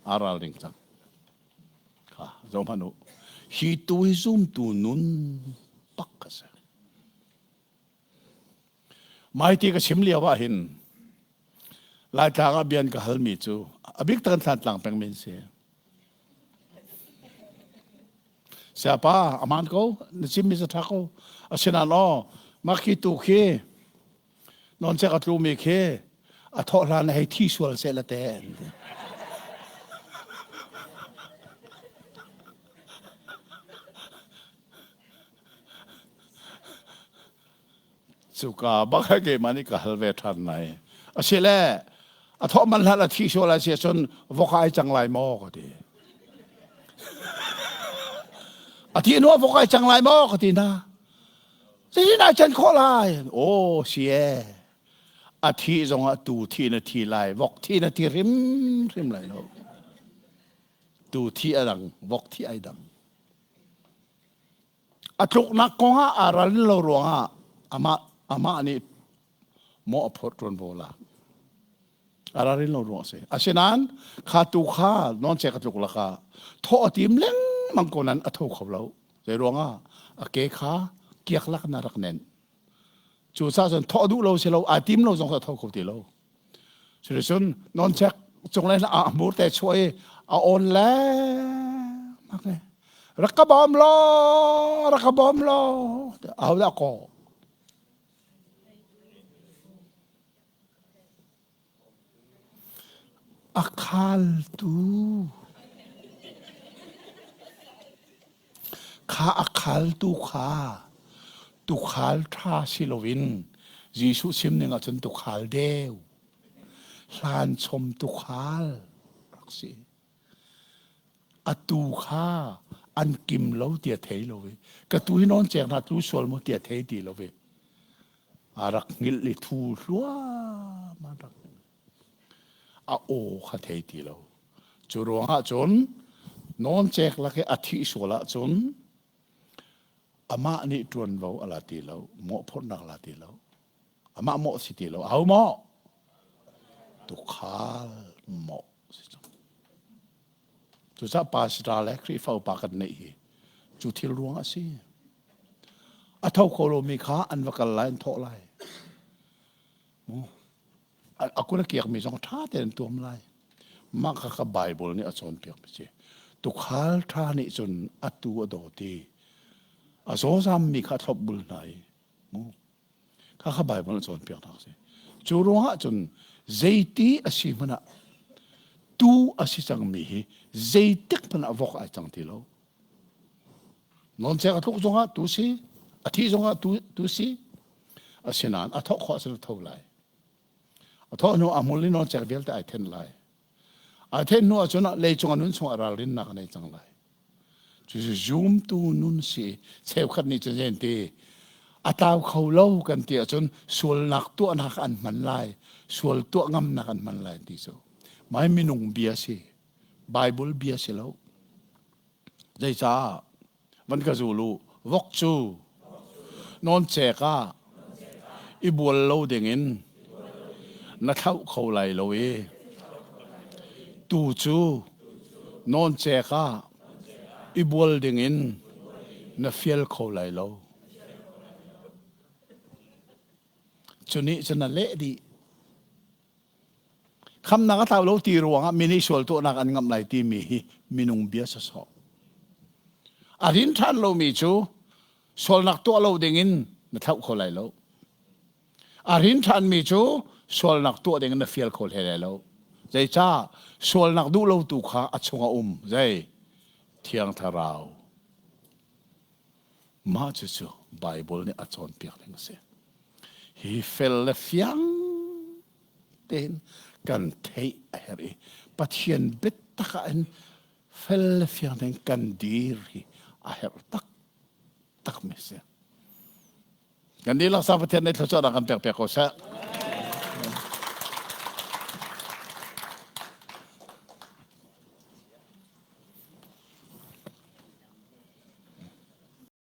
Aa ralring cang. Kha zoh hmanh u. Hi tu hi zumtu nun bak a si. Maiti ka chim lio ah hin Laitlang ah bian ka halmi cu a bik tak in Thlantlang peng min si. Siapa aman ko na chimmi cu ṭha ko. Asinain aw mah khi tu khi nawncek a tlumi khi a thawh hlan hei thi sual seh la te. Cuka bak he keimah nih ka hal ve ṭhan lai. Asile a thawh man hlan a thi sual a si ahcun vok ai cang lai maw ka ti. A thi hnu ah vok ai cang lai maw ka ti hna. Zeitin ai can khawh lai? Aw si e. A thi zongah tu thi na thi lai, vok thi na thi hrimhrim lai lo. Tu thi a dang, vok thi ai dang. A tluknak kongah aa ralrin lo ruangah amah amah nih mawh a phorh ṭuanvo lak. A ralrin lo ruang a si. Asinain kha tu kha nawncek a tluk lakah thawh a tim lengmang ko nain a tho kho lo. Zei ruangah a ke kha kiak lak in a rak nenh. Cucaah cun thawh duh lo si lo, aa tim lo zong a tho kho ti lo. Cuticun nawncek cunglei a hmur te chuah i a awn lengmang i rak ka bawm law, rak ka bawm law, ahodah kaw? A khaltu kha a khaltu kha tuukhal ṭha si loin Jesuh chim ning ahcun tuukhal deu, hlanchom tuukhal rak si. A tuu kha an kim lo ti a thei lo i ka tuu hi nawn cek hna tlu sual maw ti a thei ti lo i a rak hngilh i thu hluahmah rak a aw kha thei ti lo. Cu ruangah cun nawncek lak i a thih sual ahcun amah nih ṭuanvo a la ti lo, mawhphurhnak a la ti lo. Amah mawh si ti lo. Aho mawh? Tukhal mawh si cang. Cucaah pastor le Khrihfa upa kan neih hi cu thil ruang a si. A tho kho lomi kha an va kal lai, an thawh lai. A kut a kiakmi zong ṭha tein an tuam lai. Mah kha kha Bible nih a cawnpiakmi si. Tukhal ṭha nih cun a tu a dawt i a zawzammi kha a thlopbul hna i Kha kha Bible a cawnpiaknak a si. Cu ruangah cun zeiti a si hmanh ah tu a si cangmi hi zeitik hmanh ah vok ai cang ti lo. Nawncek a tluk zongah tu si, a thih zongah tu, tu si. Asinain a thawh khawh ahcun a tho lai. A thawh hnu a hmul i nawncek vialte ai then lai. Ai then hnu ahcun leicung a nun chungah ralrinnak a nei cang lai. Cucu zumtu nun si cheukhat nih cun zei an ti a tlau kho lo kan ti ahcun sualnak tuahnak an hman lai sual tuah ngamnak an hman lai ti cu mai minung bia si Bible bia si lo zeicah van ka zul u vok cu nawncek ah. I bual lo dingin na thlauh kho lai lo i tu cu nawncek ah i bual dingin na fial kho lai lo. Cu nih cun a leh dih. Khamnak a tlau lo ti ruangah mi nih sual tuahnak an ngamh lai timi hi minung bia sawsawh. A rin ṭhan lomi cu sualnak tuah lo dingin na thlauh kho lai lo. A rin ṭhanmi cu sualnak tuah dingin na fial kho hlei lai lo. Zeicah sualnak duh lo tu kha a chungah um zei Thiang Thlarau. Mah cucu Baibal nih a cawnpiak ning a si. Hi fel le fiang tein kan theih a herh i Pathian biatak ah hin fel le fiang tein kan dir hi a herh taktak mi a si. Kan dihlak sa Pathian nih thluachuahnak kan pek piak ko seh.